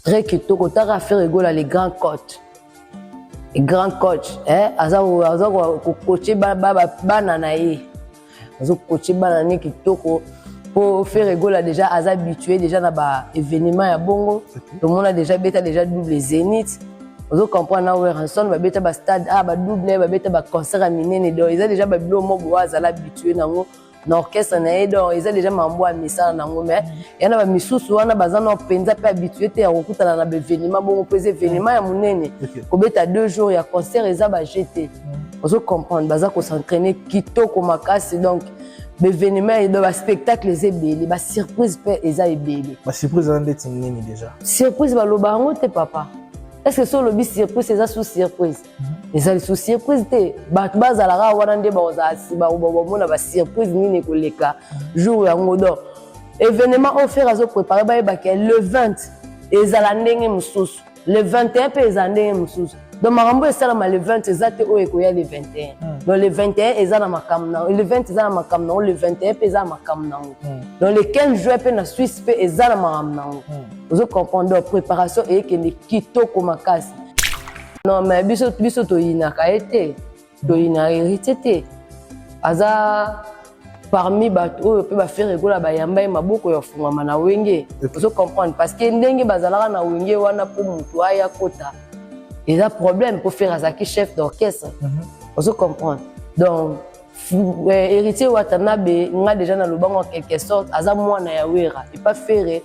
Très kitoko. Taka Ferre Gola, les grands coachs, grand coach, eh, aza aza kocoacher bana na ye, azocoacher bana ne kitoko, mpo Ferre Gola déjà aza habitué déjà na baévénement ya bongo. Tomona déjà beta déjà double Zénith, ozo comprendre, na Werrason babeta bastade a badouble, babeta baconcert ya minene. Donc eza déjà babilo mo boye azala habitué nango na orchestre na ye. Donc eza déjà mambo ya misala nango, mais ya na bamisusu wana baza na mpenza mpe habitué te ya kokutana na baévénement bongo, mpo eza événement ya monene. Kobeta 2 jours ya concert eza baje te, ozo comprendre. Baza kos'entraîner kitoko makasi. Donc baévénement, donc baspectacle eza ebele, basurprise mpe eza ebele. Basurprise eza ndeti nini déjà? Surprise baloba yango te, papa. Est ce que so olobi surprise, eza sous surprise? Eza lisusu surprise te. Bato bazalaka wana nde bakozala bamona basurprise nini ekoleka jour yango. Donc événement oyo Ferre azoprépare, bayebaka le 20 ezala ndenge mosusu, le 21 mpe ezala ndenge mosusu. Donc makambo esalama le 20 eza te oyo ekoya le 21. Donc le 21 eza na makambo nango, le 20 eza na makambo nango, le 21 mpe eza na makambo nango, donc le 15 juin mpe na Suisse mpe eza na makambo nango, ozo comprendre. Donc préparation eyekende kitoko makasi. Non, mais biso toyinaka ye te, toyinaka Héritier te. Aza parmi bato oyo mpe baFerre Gola bayamba ye maboko ya fungwama na Wenge, ozo comprendre, parce que ndenge bazalaka na Wenge wana, mpo motu aya kota eza problème, mpo Ferre azalaki chef d'orchestre, ozo comprendre. Donc Héritier Watanabe, nga déjà na lobango, en quelque sorte aza mwana ya Wera epa Ferre.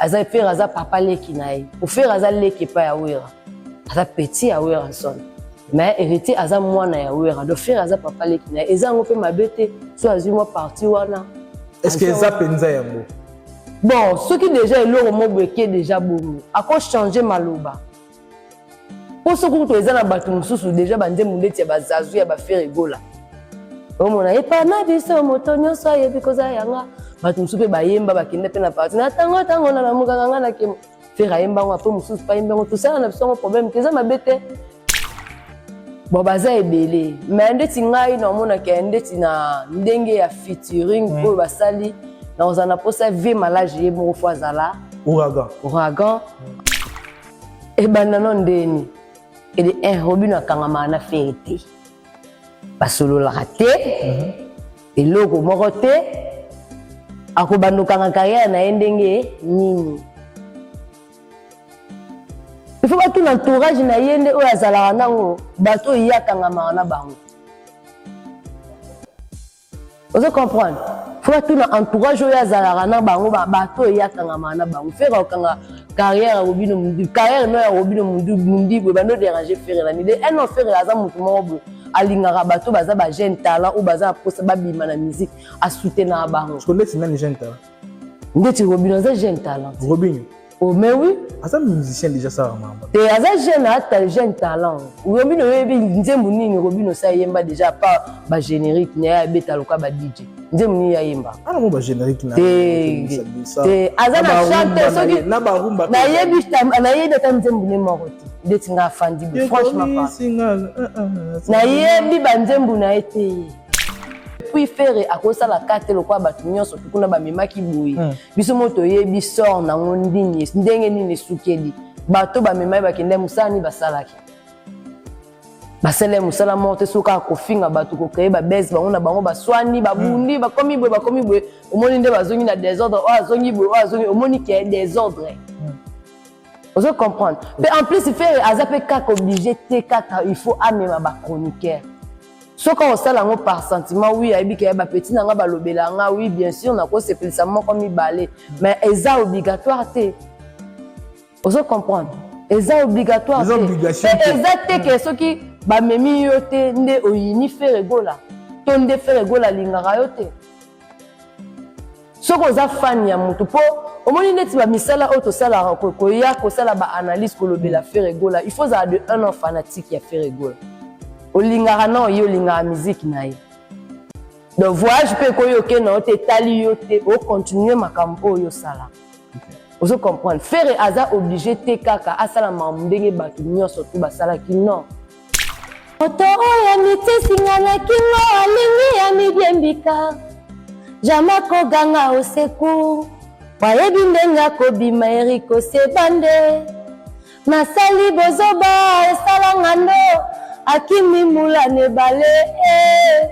Aza, Ferre aza papa leki na ye, po Ferre aza leki epai ya Wera, aza petit ya Werrason, mais Héritier aza mwana ya Wera. Donc Ferre aza papa leki na ye, eza yango mpe mabe te so azwi mwa parti wana. Est ce que eza mpenza yango? Bon, soki déjà eloko mo boye eke déjà bongo, akochange maloba, mpo soki kutu eza na bato mosusu déjà banzembo ndeti ya bazazu ya baFerre Gola, omona epa na biso moto nyonso ayebi koza yanga. Bato mosusu mpe bayemba, bakende mpe na parti na ntango ntango na lamukaka nga na kemo. Ferre ayemba yango, apo mosusu mpe ayemba yango. Tosala na biso yango problème te, eza mabe te. Bon, baza ebele, mais ndeti ngai naomonaka ndeti na ndenge ya featuring oyo basali, nakozala na mposa vie malage ye moko fo azala. Ouragan. Ouragan ebanda no ndeni ede un Robino akangamaka na Ferre te, basololaka te, eloko moko te. Akobanda okanga carrière na ye ndenge nini? Il faut batuna entourage na ye nde oyo azalaka nango, bato oyo ye akangamaka na bango, ozo comprendre. Faut batuna entourage oyo azalaka na bango, bato oyo ye akangamaka na bango. Ferre akokanga carrière ya Robino Mundibu, carrière no ya Robino Mundibu ebandi odéranger Ferre na mide un. Ferre aza motu moko boye alingaka bato baza bajeune talent oyo baza na mposa babima na musique, asoutenaka bango. Ndeti nani jeune talent? Ndeti Robino aza jeune talent. Robino? Oh, mais oui. Aza musicien déjà, ça mamba. Te, aza jeune, ata jeune talent. Robino, oyebi nzembo nini Robino sa yemba déjà pa bagénérique na ye abeta loka ba DJ? Nzembo nini ayemba? Ana mo bagénérique na te te, aza na chante soki na barumba. Nayebi, nayebi ata nzembo ne moko te. Ndeti nga afandi boye, franchement pas, nayebi banzembo na ye te. Puis Ferre akosala ka te lokola bato nyonso kuna bamemaki boye. Biso mo toyebi sort nango nini, ndenge nini esukeli bato bamemaki, bakende mosala nini basalaki, basala mosala moko te. Soki kaka kofinga bato, kocréer babese bango na bango, baswani, babundi, bakomi boye, bakomi boye, omoni nde bazongi na désordre. Oyo azongi boye, oyo azongi, omoni ke désordre, ozo comprendre. Mpe en plus Ferre aza mpe kaka obligé te kaka il faut amema bachroniqueur. Soki osala yango par sentiment, oui, ayebi ke bapeti na nga balobela nga, oui, bien sûr, nakosepelisa moko mibale, mais eza obligatoire te, ozo comprendre, eza obligatoire te. Eza te ke soki bamemi yo te nde oyini Ferre Gola to nde Ferre Gola alingaka yo te. Soki oza fan ya motu, mpo omoni neti bamisala oyo tosalaka, koya kosala baanalyse, kolobela Ferre Gola, il faut ozala de un an fanatique ya Ferre Gola, olingaka na oye, olingaka musique na ye. Donc voyage mpe ekoyi oke na yo te, etali yo te, ocontinue makambo oyo osala, ozo comprendre. Ferre aza obligé te kaka asala makambo ndenge bato nyonso tu basalaki, non. Moto oyo amitisinga na kingo alingi ya midiembika, jama koganga oseku, wayebi ndenge akobima eriko sebande. Nasali bozoba esala ngando, akimi mbula na ebale eh.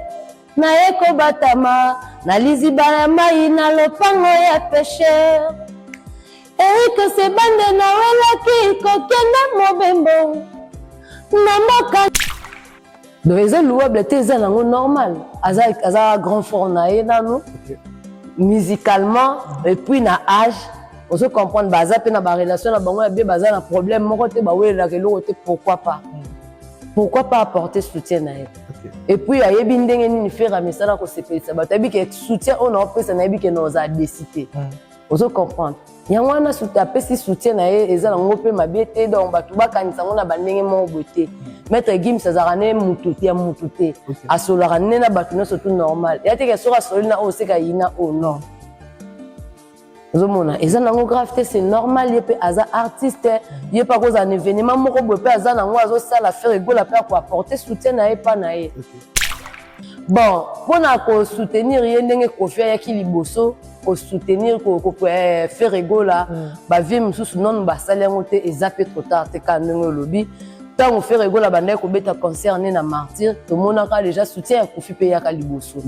Naye kobatama na liziba ya mai na lopango ya pêcheur. Eric Sebande nawelaki kokende mobembo na mboka. Donc eza louable te, eza nango normal, aza grand fort na ye nanu musicalement et puis na âge, ozo comprendre, baza mpe na barelation na bango ya bien, baza na problème moko te, bawelelaka eloko te. Pourquoi pas apporter soutien na ye? Et puis ayebi ndenge nini Ferre misala kosepelisa bato, ayebi ke soutien oyo naopesa, nayebi ke na ozala déçu te. Ozo comprendre, yango wana apesi soutien na ye, eza nango mpe mabe te. Donc bato bakanisa yango na bandenge moko boye te. Maître Gims azalaka ne mutu ya mutu te, asololaka nde na bato nyonso, tout normal. Ya teke soki asololi na oyo oseka yina oyo, non, ozomona eza nango grave te, c'est normal. Ye mpe aza artiste, ye mpe akozala na événement moko boye mpe aza nango azosala, Ferre Gola mpe akoapporte soutien na ye mpa na ye. Bon, mpona kosoutenir ye ndenge Kofi ayaki liboso kosoutenir Ferre Gola, bavie mosusu nanu basali yango te, eza mpe trop tard te. Kaka ndenge olobi, ntango Ferre Gola bandaki kobeta concert ne na Martyr, tomonaka déjà soutien ya Kofi mpe eyaka liboso.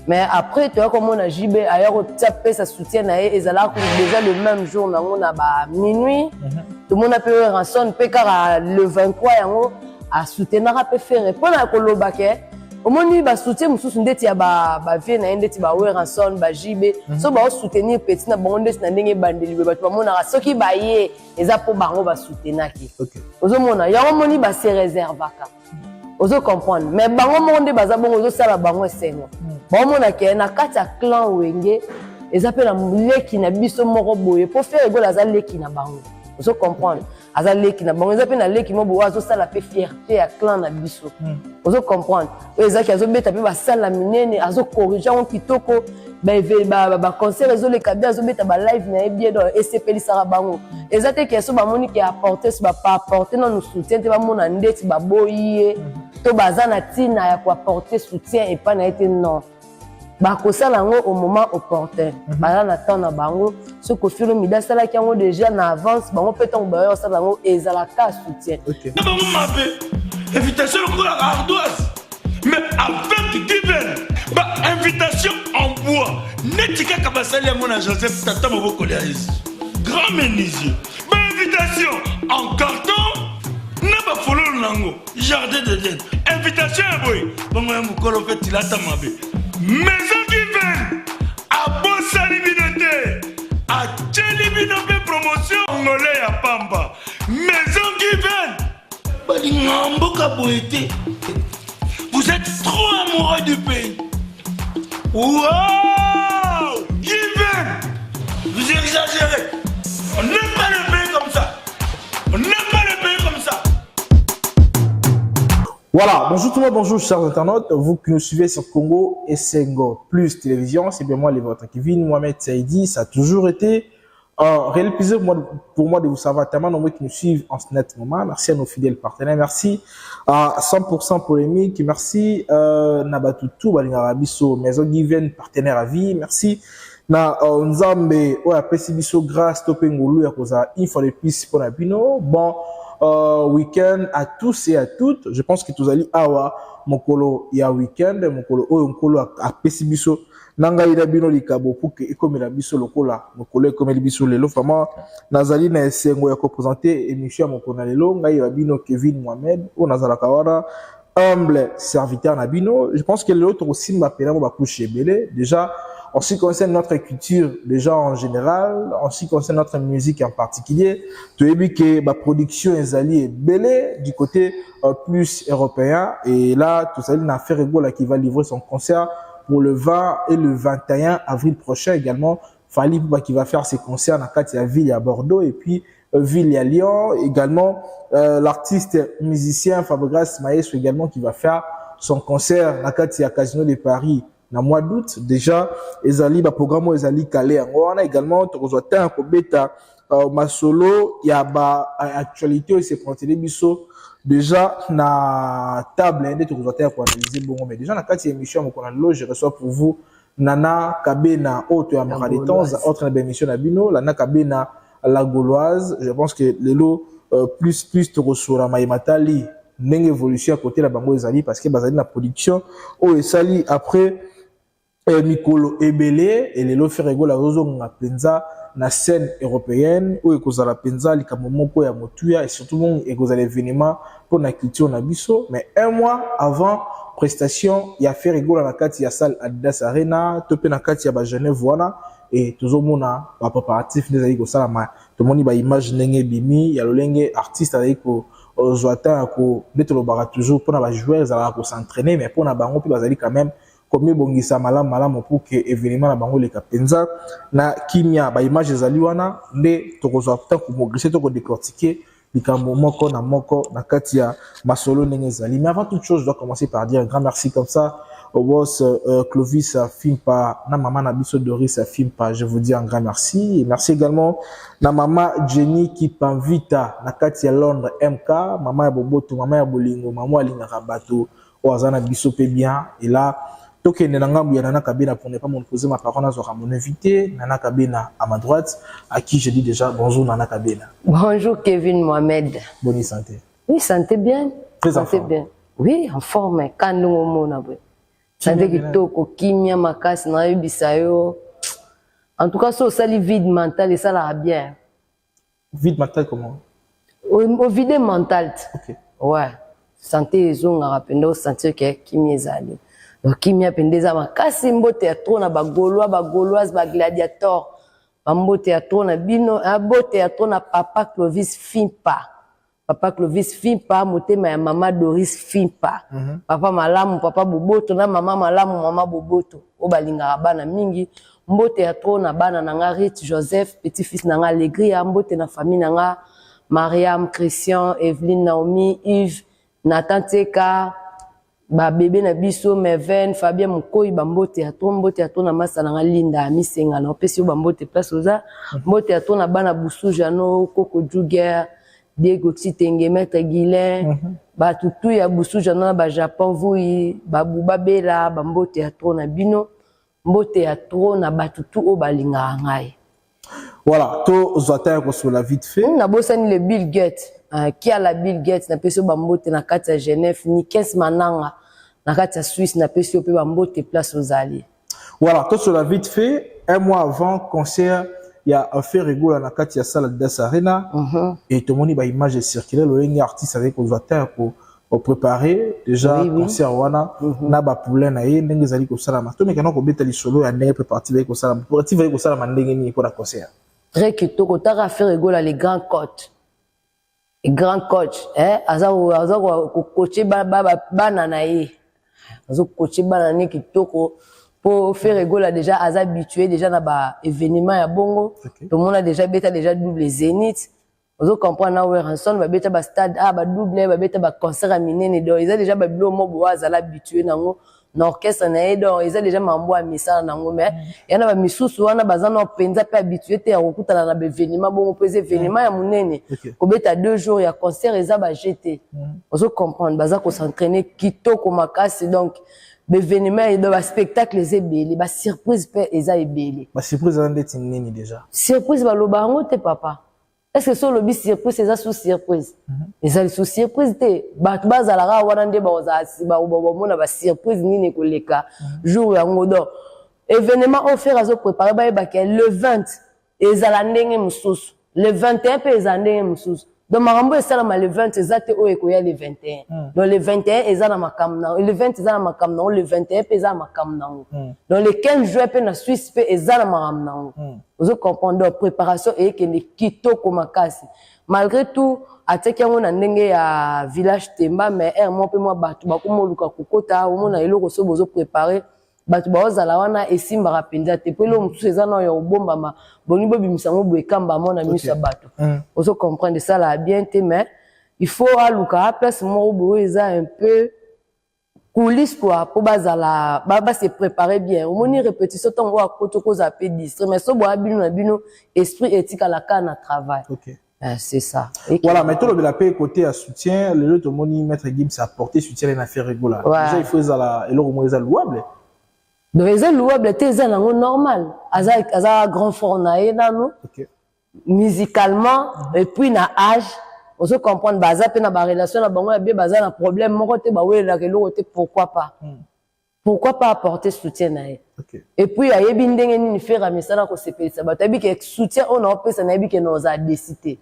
Mais après toya komona JB aya kotia pesa soutien na ye, ezalaka déjà le même jour nango na baminuit. Tomona mpe Ranson mpe kaka le 23 yango asoutenaka mpe Ferre. Mpona koloba ke omoni basoutien mosusu ndeti ya bavie na ye, ndeti baWerrason, baJB, so baosoutenir petit na bango ndeti na ndenge ebandeli boye, bato bamonaka soki baye eza mpo bango basoutenaki. Ozomona yango, omoni base réservaka, ozo comprendre. Mais bango moko nde baza bongo, ozosala bango esengo, baomona ke na kati ya clan Wenge eza mpe na leki na biso moko boye, mpo Ferre Gola aza leki na bango, ozo comprendre, aza leki na bango. Eza mpe na leki moko boye azosala mpe fierté ya clan na biso, ozo comprendre, oyo ezalaki azobeta mpe basala minene, azocorrige yango kitoko, baconcert ezoleka bien, azobeta balive na ye bien, donc esepelisaka bango. Eza te ke so bamoni ke apporte, so baapporte nanu soutien te, bamona ndeti baboyi ye to baza na ntina ya koapporte soutien epai na ye te. Non, bakosala yango au moment opportun, baza na temps na bango. Soki Kofi Olomide asalaki yango déjà na avance, bango mpe ntango bayo kosala yango, ezalaka soutien. Bango mabe, invitation lokola ardoise, mais avec Given, bainvitation en bois neti kaka basali yango na Joseph, tata mobokoli ya Yesu, grand menuisier, bainvitation en carton na bafololo nango, jardin d'Eden, invitation ya boye bongo ya mokolo mpe tilata mabe. Maison Given abosani bino te, atieli bino mpe promotion ngole ya pamba. Maison Given balinga mboka boye te. Vous êtes trop amoureux du pays. Wow, Given, vous exagérez. On n'aime pas le pays comme ça, on n'aime pas le pays comme ça. Voilà, bonjour tout le monde, bonjour chers internautes, vous qui nous suivez sur Congo et Sengo Plus Télévision, c'est bien moi, le votre Kevin, Mohamed Saïdi. Ça a toujours été un réel plaisir pour moi de vous savoir tellement nombreux qui nous suivent en ce net moment. Merci à nos fidèles partenaires, merci à 100% Polémique, merci na batutu balingaka biso, Maison Given, partenaire à vie, merci na Nzambe oyo apesi biso grâce to mpe ngolu ya kozala une fois de plus mpona bino. Bon week-end à tous et à toutes. Je pense que tozali awa mokolo ya week-end, mokolo oyo Nkolo apesi biso na ngai na bino likabo pour que ekomela biso lokola mokolo ekomeli biso lelo. Vraiment nazali na esengo ya koprésente émission ya mokolo na lelo. Ngai ya bino Kevin Mohamed, oyo nazalaka wana humble serviteur na bino. Je pense que lelo tokosimba pena mo bacouche ebele déjà en ce qui concerne notre culture déjà en général, en ce qui concerne notre musique en particulier. Toyebi ke baproduction ezali ebele du côté plus européen et là tozali na Ferre Gola qui va livrer son concert pour le 20 et le 21 avril prochain. Également Fally Ipupa qui va faire ses concerts na kati ya ville ya Bordeaux et puis ville ya Lyon. Également l'artiste musicien Fabregas Maestro également qui va faire son concert na kati ya Casino de Paris na mois d'août. Déjà ezali baprogramme oyo ezali kale yango wana. Également tokozwa temps ya kobeta masolo ya baactualité oyo eseprésenteli biso déjà na table, nde tokozwa temps ya koanalyse bongo. Mais déjà na kati ya émission ya mokolo na lelo, je reçois pour vous Nana Kabena, oyo toyambaka de temps à autre na baémission na bino, Nana Kabena la Gauloise. Je pense que lelo Plus Plus. Tokosola mayema tali ndenge évolution ya côté na bango ezali, parce que bazali na production oyo esali après mikolo ebele. Elelo Ferre Gola azozonga mpenza na scène européenne oyo ekozala mpenza likambo moko ya motuya et surtout bongo ekozala événement mpona culture na biso. Mais un mois avant prestation ya Ferre Gola na kati ya salle Adidas Arena to mpe na kati ya baGenève wana, e tozomona bapréparatif nde ezali kosalama. Tomoni baimage ndenge ebimi ya lolenge artiste azali kozwa temps ya ko, nde tolobaka toujours, mpona bajoueur ezalaka kos'entraîner, mais mpona bango mpe bazali quand même komibongisa malamu malamu pour que événement na bango eleka mpenza na kimia. Baimage ezali wana nde tokozwa temps komogrise to kodécortiquer likambo moko na moko na kati ya masolo ndenge ezali. Mais avant toute chose, je dois commencer par dire un grand merci comme ça au boss Clovis Fimpa na mama na biso Doris Fimpa. Je vous dis un grand merci et merci également na mama Jenny Kipanvita na kati ya Londres MK, mama ya boboto, mama ya bolingo, mama alingaka bato oyo aza na biso pe bien. Et là tokende na ngambu ya Nana Kabena pour ne pas monopoliser ma parole. Nazwaka mon invité Nana Kabena à ma droite, à qui je dis déjà bonjour Nana Kabena. Bonjour Kevin Mohamed. Bonne santé? Oui, santé bien. Très en santé forme. Bien, oui, en forme. Ka ndenge omona boye, santé kitoko, kimia makasi. Nayebisa yo, en tout cas so osali vide mental, esalaka bien. Vide mental comment? Ovide mental ti. Ouais, santé ezongaka mpenza, osentir ke kimia ezali. Donc kimia mpenza eza makasi. Mbote ya trop na bagaulois, bagauloise, bagladiator, bambote ya trop na bino. Mbote ya trop na papa Clovis Fimpa, papa Clovis Fimpa, motema ya mama Doris Fimpa, papa malamu, papa boboto na mama malamu, mama boboto oyo balingaka bana mingi. Mbote ya trop na bana na nga Rit, Joseph, petit fils na nga Alegria. Mbote na famille na nga Mariam, Christian, Eveline, Naomi, Yves, Nathan Teka, babebe na biso Meven, Fabien Mokoi, bambote ya trop. Mbote ya trop na masa na nga Linda ya Misenga, na opesi yo bambote place oza. Mbote ya trop na bana Busu, Jano, Koko Juger, Diego Titenge, Maître Guilin, bato tu ya Busu Jano na bajapon vui babu babela, bambote ya trop na bino. Mbote ya trop na bato tu oyo balingaka ngai. Voilà, tozwa temps ya kosola vite fait. Nabosani le Bill Gates, Kiala Bill Gates, napesi yo bambote na kati ya Genève. Nikes Mananga na kati ya Suisse, napesi yo mpe bambote place ozali. Voilà, tosola vite fait. Un mois avant concert ya Ferre Gola na kati ya salle Adidas Arena, et tomoni baimage circulaire lolenge artiste azali kozwa temps ya kopréparer déjà concert wana na bapoulain na ye ndenge ezali kosalama. Tomekana kobeta lisolo ya ndenge préparatif ezali kosalama. Préparatif ezali kosalama ndenge nini mpona concert? Très kitoko. Taka Ferre Gola, les grands coach, les grands coach, eh, aza kocoacher bana na ye, azocoacher bana na ye kitoko, mpo Ferre Gola déjà aza habitué déjà na baévénement ya bongo. Tomona déjà beta déjà double Zénith, ozo comprendre, na Werrason babeta bastade a badouble, babeta baconcert ya minene. Donc eza déjà babilo mo boye azala habitué nango na orchestre na ye. Donc eza déjà mambo ya misala nango, mais ya na bamisusu wana baza na mpenza mpe habitué te ya kokutana na baévénement bongo, mpo eza événement ya monene. Kobeta 2 jours ya concert eza baje te, ozo comprendre. Baza kos'entraîner kitoko makasi. Donc baévénement, donc baspectacle eza ebele, basurprise mpe eza ebele. Basurprise eza ndeti nini déjà? Surprise baloba yango te, papa. Est ce que so olobi surprise, eza sous surprise? Eza lisusu surprise te. Bato bazalaka wana nde bamona basurprise nini ekoleka jour yango. Donc événement oyo Ferre azoprépare, bayebaka le 20 ezala ndenge mosusu, le 21 mpe ezala ndenge mosusu. Donc makambo esalama le 20 eza te oyo ekoya le 21. Donc le 21 eza na makambo nango, le 20 eza na makambo nango, le 21 mpe eza na makambo nango. Donc le 15 juin mpe na Suisse mpe eza na makambo nango, ozo comprendre. Donc préparation eyekende kitoko makasi. Malgré tout atiaki yango na ndenge ya village Temba, mais aire moko mpe mwa bato bakoma oluka kokota. Omona eloko so bozoprépare, bato baozala wana, esimbaka mpenza te, mpo eloko mosusu eza na oyo ya kobombama, bolingi bobimisa yango boye ekamba mona miso ya bato, ozo comprendre, esalaka bien te. Mais il faut aluka place moko boye eza un peu coulisse quoi, mpo bazala base préparer bien. Omoni répétition, ntango oyo akoti, okozala mpe distrait, mais so boya bino na bino, esprit etikala kaka na travail. C'est ça. Voilà, mais tout le paix côté à soutien, le tomoni Maître Gims a apporté soutien à Ferre Gola. Déjà il faut ezala eloko moko eza louable. Donc eza louable te, eza nango normal. Aza grand fort na ye nano musicalement, et puis na âge. Ozo comprendre, baza mpe na barelation na bango ya bien, baza na problème moko te, bawelelaka eloko te. Pourquoi pas? Pourquoi pas apporter soutien na ye? Et puis ayebi ndenge nini Ferre amisala kosepelisa bato. Ayebi ke soutien oyo naopesa, nayebi ke naoza déçu te.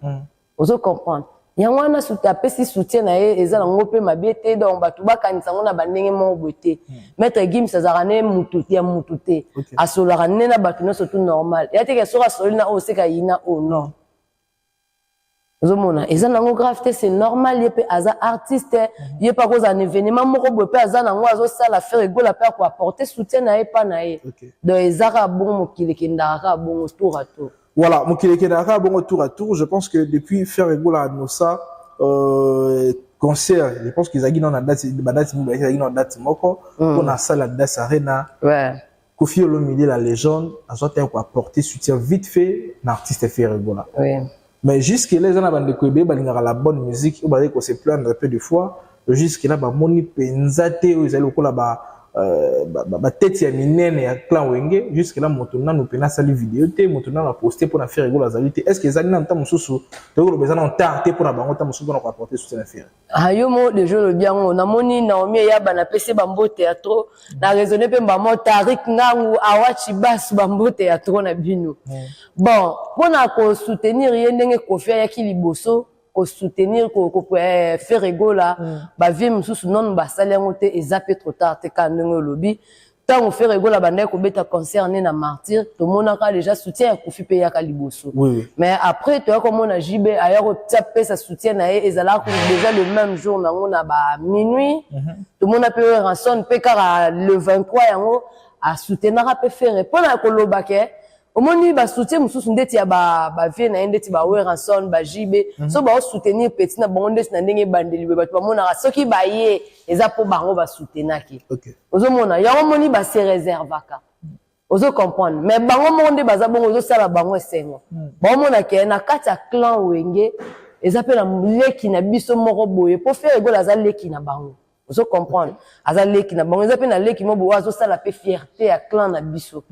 Ozo comprendre, yango wana apesi soutien na ye, eza nango mpe mabe te. Donc bato bakanisa yango na bandenge moko boye te. Maître Gims azalaka ne mutu ya mutu te. Asololaka nde na bato nyonso, tout normal. Eya teke soki asololi na oyo, oseka yina oyo, non. Ozomona, eza nango grave te, c'est normal. Ye mpe aza artiste, ye mpe akozala na événement moko boye mpe aza nango, azosala. Ferre Gola mpe akoapporte soutien na ye mpa na ye. Donc eza kaka bongo, mokili ekendaka kaka bongo, tour à tour. Voilà, mokili ekendaka kaka bongo, tour à tour. Je pense que depuis Ferre Gola annoncé concert, je pense qu'ils azalaki na date, badate moko ezalaki na date moko mpona asala Adidas Arena. Koffi Olomide, la légende, azwa te koapporter soutien vite fait na artiste Ferre Gola. Mais jusque là, eza na bandeko ebele balingaka la bonne musique oyo bazali kose plaindre peu de fois. Jusque là bamoni mpenza te oyo ezali lokola batete ya minene ya clan Wenge. Jusque là moto nanu mpena asali video te, moto nanu aposte mpona Ferre Gola azali te. Est ce que ezali nanu ntan mosusu, toyei koloba eza nanu tard te mpona bango ntan mosusu mpona koapporter soutien na Ferre? Ah, yo mo deja olobi yango. Namoni Naomi Eyaba, napesi bambote ya trop na raisonne mpe mbamo Tarik Ngangu Awachi Basu, bambote ya trop na bino. Bon, mpona kosoutenir ye ndenge Koffi ayaki liboso kosoutenir Ferre Gola, bavie mosusu nanu basali yango te. Eza mpe trop tard te. Kaka ndenge olobi, ntango Ferre Gola bandaki kobeta concert ne na Martyr, tomonaka déjà soutien ya Koffi mpe eyaka liboso. Mais après toya komona JB aya kotia pesa soutien na ye, ezalaka déjà le même jour nango na ba minuit. Tomona mpe Ranson mpe kaka le 23 yango asoutenaka mpe Ferre. Mpona koloba ke omoni basoutien mosusu ndeti ya bavie na ye, ndeti baWerrason, baJB, so baosoutenir petit na bango ndeti na ndenge ebandeli boye, bato bamonaka soki baye eza mpo bango basoutenaki. Ozomona yango, omoni base réservaka, ozo comprendre. Mais bango moko nde baza bongo, ozosala bango esengo. Baomona ke na kati ya clan Wenge eza mpe na leki na biso moko boye, mpo Ferre Gola aza leki na bango. Ozo comprendre, aza leki na bango, eza mpe na leki moko boye oyo azosala mpe fierté ya clan na biso.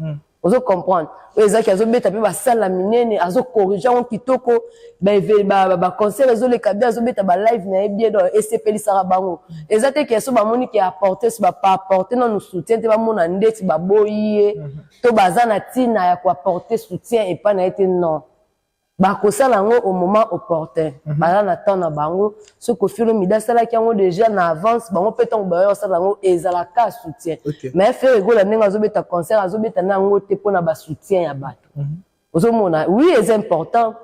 Ozo comprendre, oyo ezalaki azobeta mpe basala minene, azocorrige yango kitoko, baconcert ezoleka bien, azobeta balive na ye bien. Donc esepelisaka bango. Eza te ke so bamoni ke apporte, so baapporte nanu soutien te, bamona ndeti baboyi ye to baza na ntina ya koapporte soutien epai na ye te. Non, bakosala yango au moment opportun. Baza na temps na bango. Soki Koffi Olomide asalaki yango déjà na avance, bango mpe ntango bayo basala yango, ezalaka soutien. Mais Ferre Gola, ndenge azobeta concert, azobeta na yango te mpona basoutien ya bato. Ozomona, oui, eza important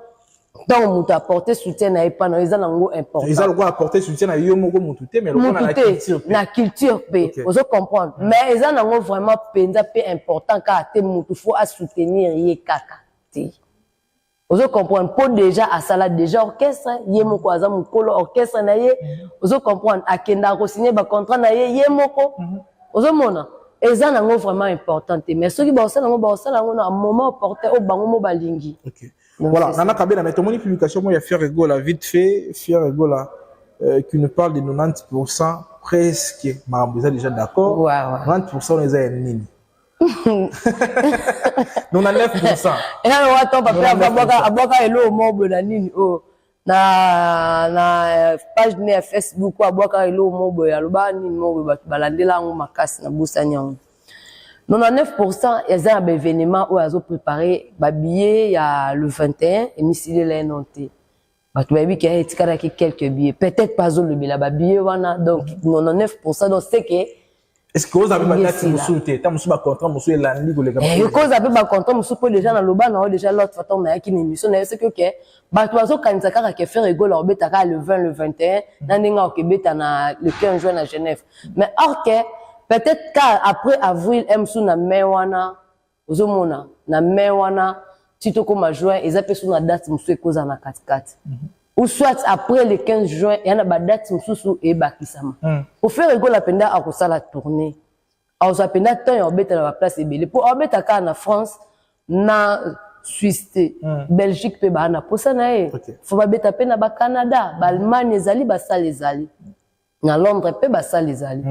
ntango moto apporte soutien na ye mpa na yo, eza nango important. Eza lokola apporter soutien na yo moko motu te, mais lokola na culture pe. Na culture mpe. Ozo comprendre, mais eza nango vraiment mpenza mpe important kaka te motu faut asoutenir ye kaka te. Ozo comprendre, mpo déjà asala déjà orchestre ye moko, aza mokolo orchestre na ye. Ozo comprendre, akendaka kosigne bacontrat na ye ye moko. Ozomona, eza nango vraiment important te, mais soki bakosala yango, bakosala yango na moment opportun oyo bango mo balingi. Donc, voilà, Nana Kabela, mais tomoni publication, moi, il y a Ferre Gola, vite fait, Ferre Gola, qui nous parle de 90% presque, vous êtes déjà d'accord? Ouais. 90%, on les a nini? 99%. Ena wato papa abwaka eloko moko boye na nini oyo na page ne ya Facebook oyo, abwaka eloko moko boye, aloba nini moko boye, bato balandela yango makasi na bosani yango. 99% eza na baévénement oyo azoprépare. Babillet ya le 21 emisilela ye non te. Bato bayebi ke etikalaki quelques billets, peut-être pas azolobela babillet wana. Donc 99%, donc c'est que Est-ce que vous avez badate mosusu te, ta mosusu bacontrat mosusu elandi koleka? Ekozala mpe bacontrat mosusu, mpo déjà naloba na yo déjà l'autre fois ntango nayaki na émission na yo, soki oke, bato bazokanisa kaka ke Ferre Gola obetaka le 20, le 21 na ndenge akobeta na le 15 juin na Genève. Mais or ke peut-être ka après avril mosusu na mai wana, ozomona na mai wana ti tokóma juin, eza mpe so na date mosusu ekozala na katikati, ou soit après le 15 juin eya na badate mosusu eyebakisama. Po Ferre Gola mpenza akosala tournée, akozwa mpenza temps ya kobeta na baplace ebele, mpo aobeta kaka na France na Suisse te. Belgique mpe baa na posa na ye. Faut babeta mpe na baCanada, baAllemagne ezali, basale ezali na Londres mpe basale ezali.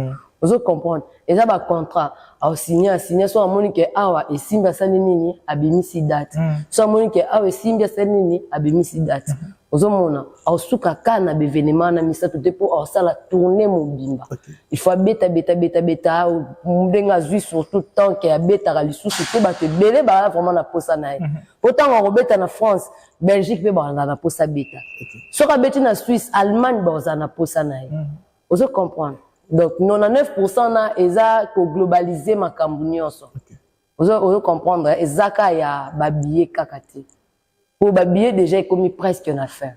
Ozo comprendre, eza bacontrat aosigne, asigne. So amoni ke awa esimbi, asali nini? Abimisi date. So amoni ke awa esimbi, asali nini? Abimisi date. Ozomona, aosuka kaka na baévénement wana misato te, mpo aosala tournée mobimba. Il faut abeta, beta, beta, beta ndenge azwi, surtout tant ke abetaka lisusu te. Bato ebele baa vraiment na posa na ye, po ntango akobeta na France, Belgique mpe bazala na posa beta. Soki abeti na Suisse, Allemagne, bazala na posa na ye. Ozo comprendre? Donc 99 na eza koglobaliser makambo nyonso. Ozo comprendre, eza ka ya babillet kaka te, po babillet déjà ekomi presque na fin.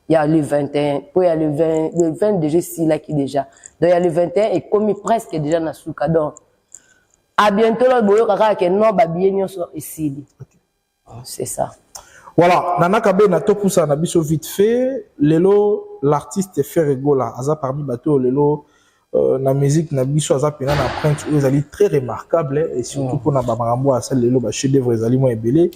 Ya le 21, po ya le 20, le 20 déjà esilaki déjà. Donc ya le 21 ekomi presque déjà na suka. Donc à bientôt là, boyoka kaka ke non, babillet nyonso esili. C'est ça. Voilà, Nana Kabena, topusa na biso vite fait. Lelo, l'artiste Ferre Gola, aza parmi bato lelo na musique na biso, aza pena na empreinte oyo ezali très remarquable, et surtout mpona bamakambo asali lelo, ba chef d'œuvre ezali mwa ebele.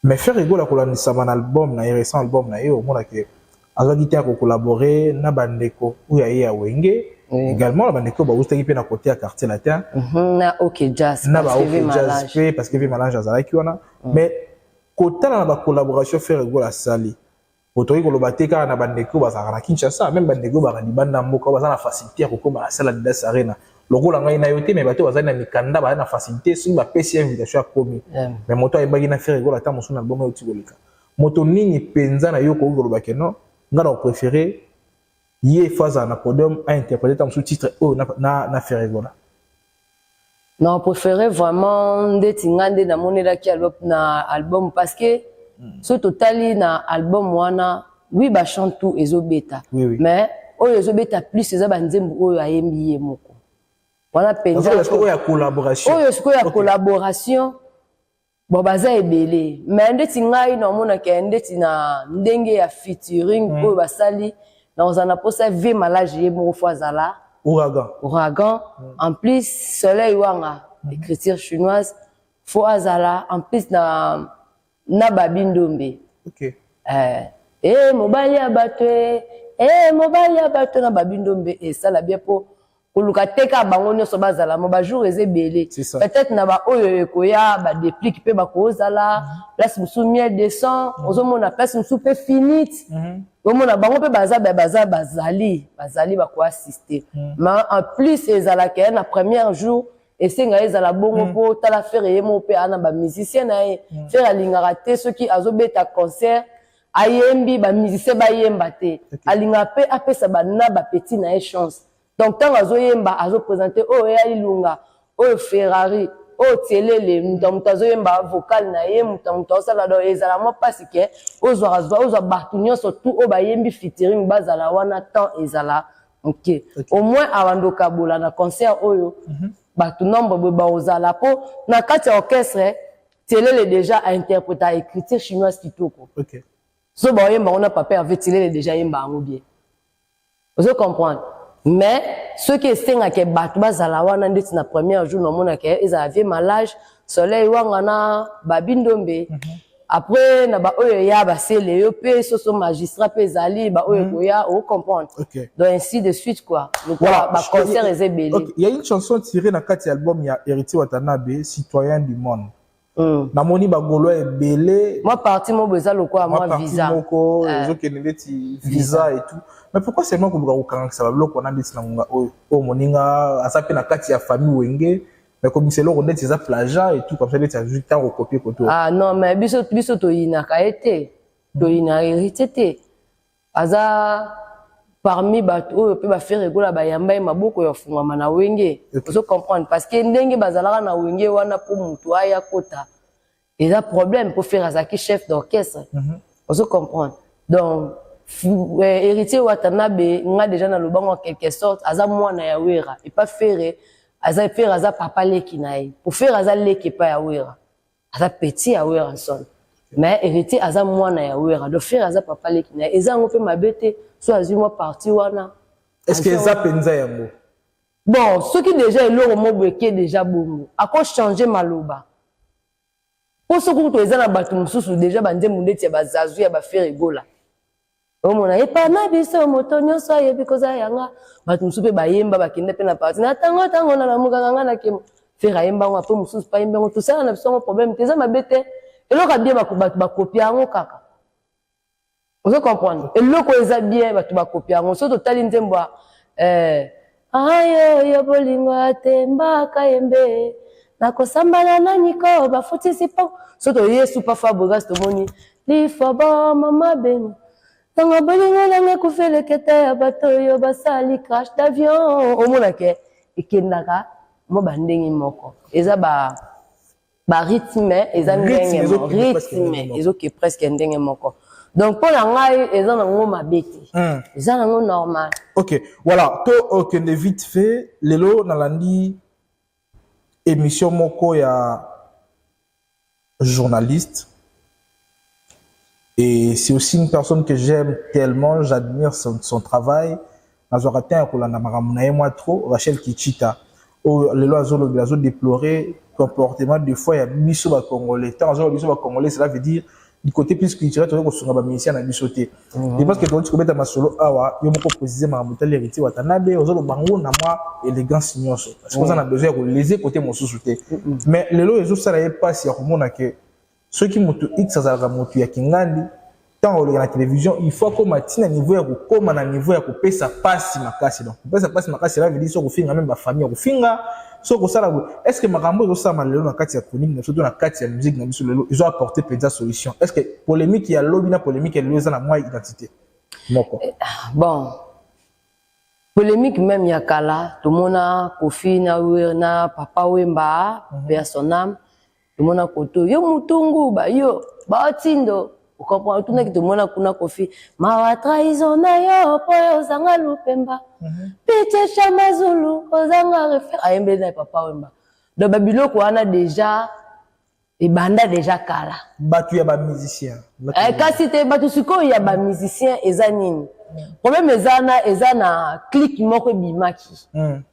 Mais Ferre Gola, kolandisama na album na ye, récent album na ye, omonake azwaki te ya kocollaborer na bandeko oyo aye ya Wenge, également na bandeko bautaki mpe na côté ya Quartier Latin. Na OK Jazz. Na ba OK Jazz mpe, parce que Vieux Malange azalaki wana. Mais kotala na bacollaboration Ferre Gola asali, otoki koloba te kaka na bandeko bazalaka na Kinshasa, même bandeko bazalaka libanda ya mboka, baza na facilité ya kokóma na salle Adidas Arena lokola ngai na yo te. Mais bato bazali na mikanda, bazali na facilité, soki bapesi invitation, akomi. Mais moto ayebaki na Ferre Gola ata mosu na album oyo ti koleka, moto nini mpenza na yo koki koloba ke non, ngai na kopréféré ye fo azala na podium ainterpréter ta mosusu titre oyo na Ferre Gola? Na préféré vraiment ndeti nga nde namonelaki na album, parce que so totali na album wana, oui, bachant tout ezobeta, mais oyo ezobeta plus eza banzembo oyo ayembi ye moko wana mpenza. Oyo ya collaboration? Oyo sikoyo ya collaboration, bon, baza ebele, mais ndeti ngai naomonaka ndeti na ndenge ya featuring oyo basali, nakozala na mposa Vieux Malage ye moko fo azala. Ouragan. Ouragan. En plus Soleil Wanga, écriture chinoise, fo azala. En plus na Babi Ndombe. Mobali ya bato, mobali ya bato na Babi Ndombe esala bien, mpo koluka te kaka bango nyonso bazala mo bajour eza ebele. Peut-être na baoyo ekoya, badéplique mpe bakozala place mosusu, miel descend. Ozomona place mosusu mpe finite. Omona bango mpe baza baza bazali bakoassiste. Mais en plus ezalaka ye na premier jour, esenga ezala bongo, mpo tala, Ferre ye moko mpe aa na bamusicien na ye. Ferre alingaka te soki azobeta concert, ayembi, bamusicien bayemba te. Alingaka mpe apesa bana bapeti na ye chance. Donc ntango azoyemba, azoprésente oyo eya Ilunga, oyo Ferrari, oyo tielele, moto ya moto azoyemba vocal na ye, moto ya moto azosala. Donc ezala mwa mpasi ke ozwaka ozwa bato nyonso tu oyo bayembi featuring bazala wana. Temps ezala moke. Au moins awanda okabola na concert oyo bato nombre boye bakozala, mpo na kati ya orchestre Tielele déjà ainterpréta écriture chinoise kitoko. So baoyemba ngo na papa Hervé, Tielele déjà ayemba yango bien, ozo comprendre. Mais soki esengaka bato bazala wana ndeti na premier jour, namonaka ezala Vieux Malage, Soleil Wanga na Babi Ndombe. Après na baoyo eya, basele yo mpe soso magistrat mpe ezali, baoyo ekoya, ocomprendre. Donc ainsi de suite quoi. Voilà. Baconcert eza ebele. Ok. Il y a une chanson tirée na kati album ya Héritier Watanabe, Citoyen du Monde. Namoni bagaulois ebele. Mwa parti moko eza lokola mwa mwa parti visa moko ezokende ndeti visa et tout. Mais pourquoi seulement koluka kokangisa babiloko wana ndeti na ngonga oyo, oyo moninga aza mpe na kati ya famille Wenge, mais komisa eloko ndeti eza plagiat et tout comme ça, ndeti azwi ntango kocopier koto? Ah non, mais biso toyinaka ye te, toyinaka Héritier te. Aza parmi bato oyo mpe baFerre Gola bayamba ye maboko ya fungwama na Wenge. Ozo comprendre, parce que ndenge bazalaka na Wenge wana, mpo motu aya kota eza problème, mpo Ferre azalaki chef d'orchestre. Ozo comprendre? Donc Héritier Watanabe, nga déjà na lobango, en quelque sorte aza mwana ya Wera epa Ferre. Aza, Ferre aza papa leki na ye, po Ferre aza leki epa ya Wera, aza petit ya Werrason, mais Héritier aza mwana ya Wera. Donc Ferre aza papa leki na ye, eza yango mpe mabe te so azwi mwa parti wana. Est ce que eza mpenza yango? Bon, soki déjà eloko mo boye eke déjà bongo, akochange maloba, mpo soki kutu eza na bato mosusu déjà banzembo ndeti ya bazazu ya baFerre Gola. Omona epa na biso moto nyonso ayebi koza yanga. Bato mosusu mpe bayemba, bakende mpe na parti na ntango ntango nalamukaka nga na kemo. Ferre ayemba yango, apo mosusu mpe ayemba yango. Tosala na biso yango problème te, eza mabe te. Eloko ya bien, bato bakopia yango kaka. Ozo comprendre? Eloko eza bien, bato bakopia yango. Soki totali nzembo ya ayo yo bolingo atembaka yembe nakosambana na niko bafutisi po so toye supa Fabregas, tomoni lifobo mama beno ntango bolingo nanga ekufelekete ya bato oyo basali crash d'avion. Omonake ekendaka mo bandenge moko, eza ba barythme, eza ndenge rythme ezoke presque ndenge moko. Donc mpo na ngai eza nango mabe te, eza nango normal. Ok, voilà, to okende vite fait. Lelo nalandi émission moko ya journaliste et c'est aussi une personne que j'aime tellement, j'admire son travail. Nazwaka te ya kolanda makambo na ye mwa trop, Rachel Kichita, oyo lelo azolobela, azodéplorer comportement des fois ya biso bacongolais. Ntango azoloba biso bacongolais, cela veut dire du côté plus culturel, toza kosunga bamusicien na biso te. Je pense que tokoti kobeta masolo awa. Yo moko précise makambo etali Héritier Watanabe, ozoloba ngo na mwa élégance nyonso parce que oza na besoin ya kolese côté mosusu te. Mais lelo ezosala ye mpasi ya komona ke soki moto X azalaka moto ya kingandi, ntango oleka na télévision, il faut akóma ntina niveau ya kokóma na niveau ya kopesa pasi makasi. Donc kopesa pasi makasi, cela veut dire soki kofinga même bafamille ya kofinga, soki kosala boye. Est ce que makambo ezosalama lelo na kati ya chronique na biso to na kati ya musique na biso lelo ezo apporter mpenza solution? Est ce que polémique ya lobi na polémique ya lelo eza na mwa identité moko? Bon, polémique même ya kala, tomona Kofi na Papa Wemba, paix à son âme. Tomona koto yo mutungu bayo baotindo ocomprendre, otunaki. Tomona kuna Kofi mawa trahison na yo mpo yo ozanga lupemba pitie Shamazulu ozanga refer ayembeli na Papa Wemba. Donc babiloko wana déjà ebanda déjà kala. Bato ya bamusicien. Kasi te, bato sikoyo ya bamusicien eza nini? Problème eza na clique moko ebimaki.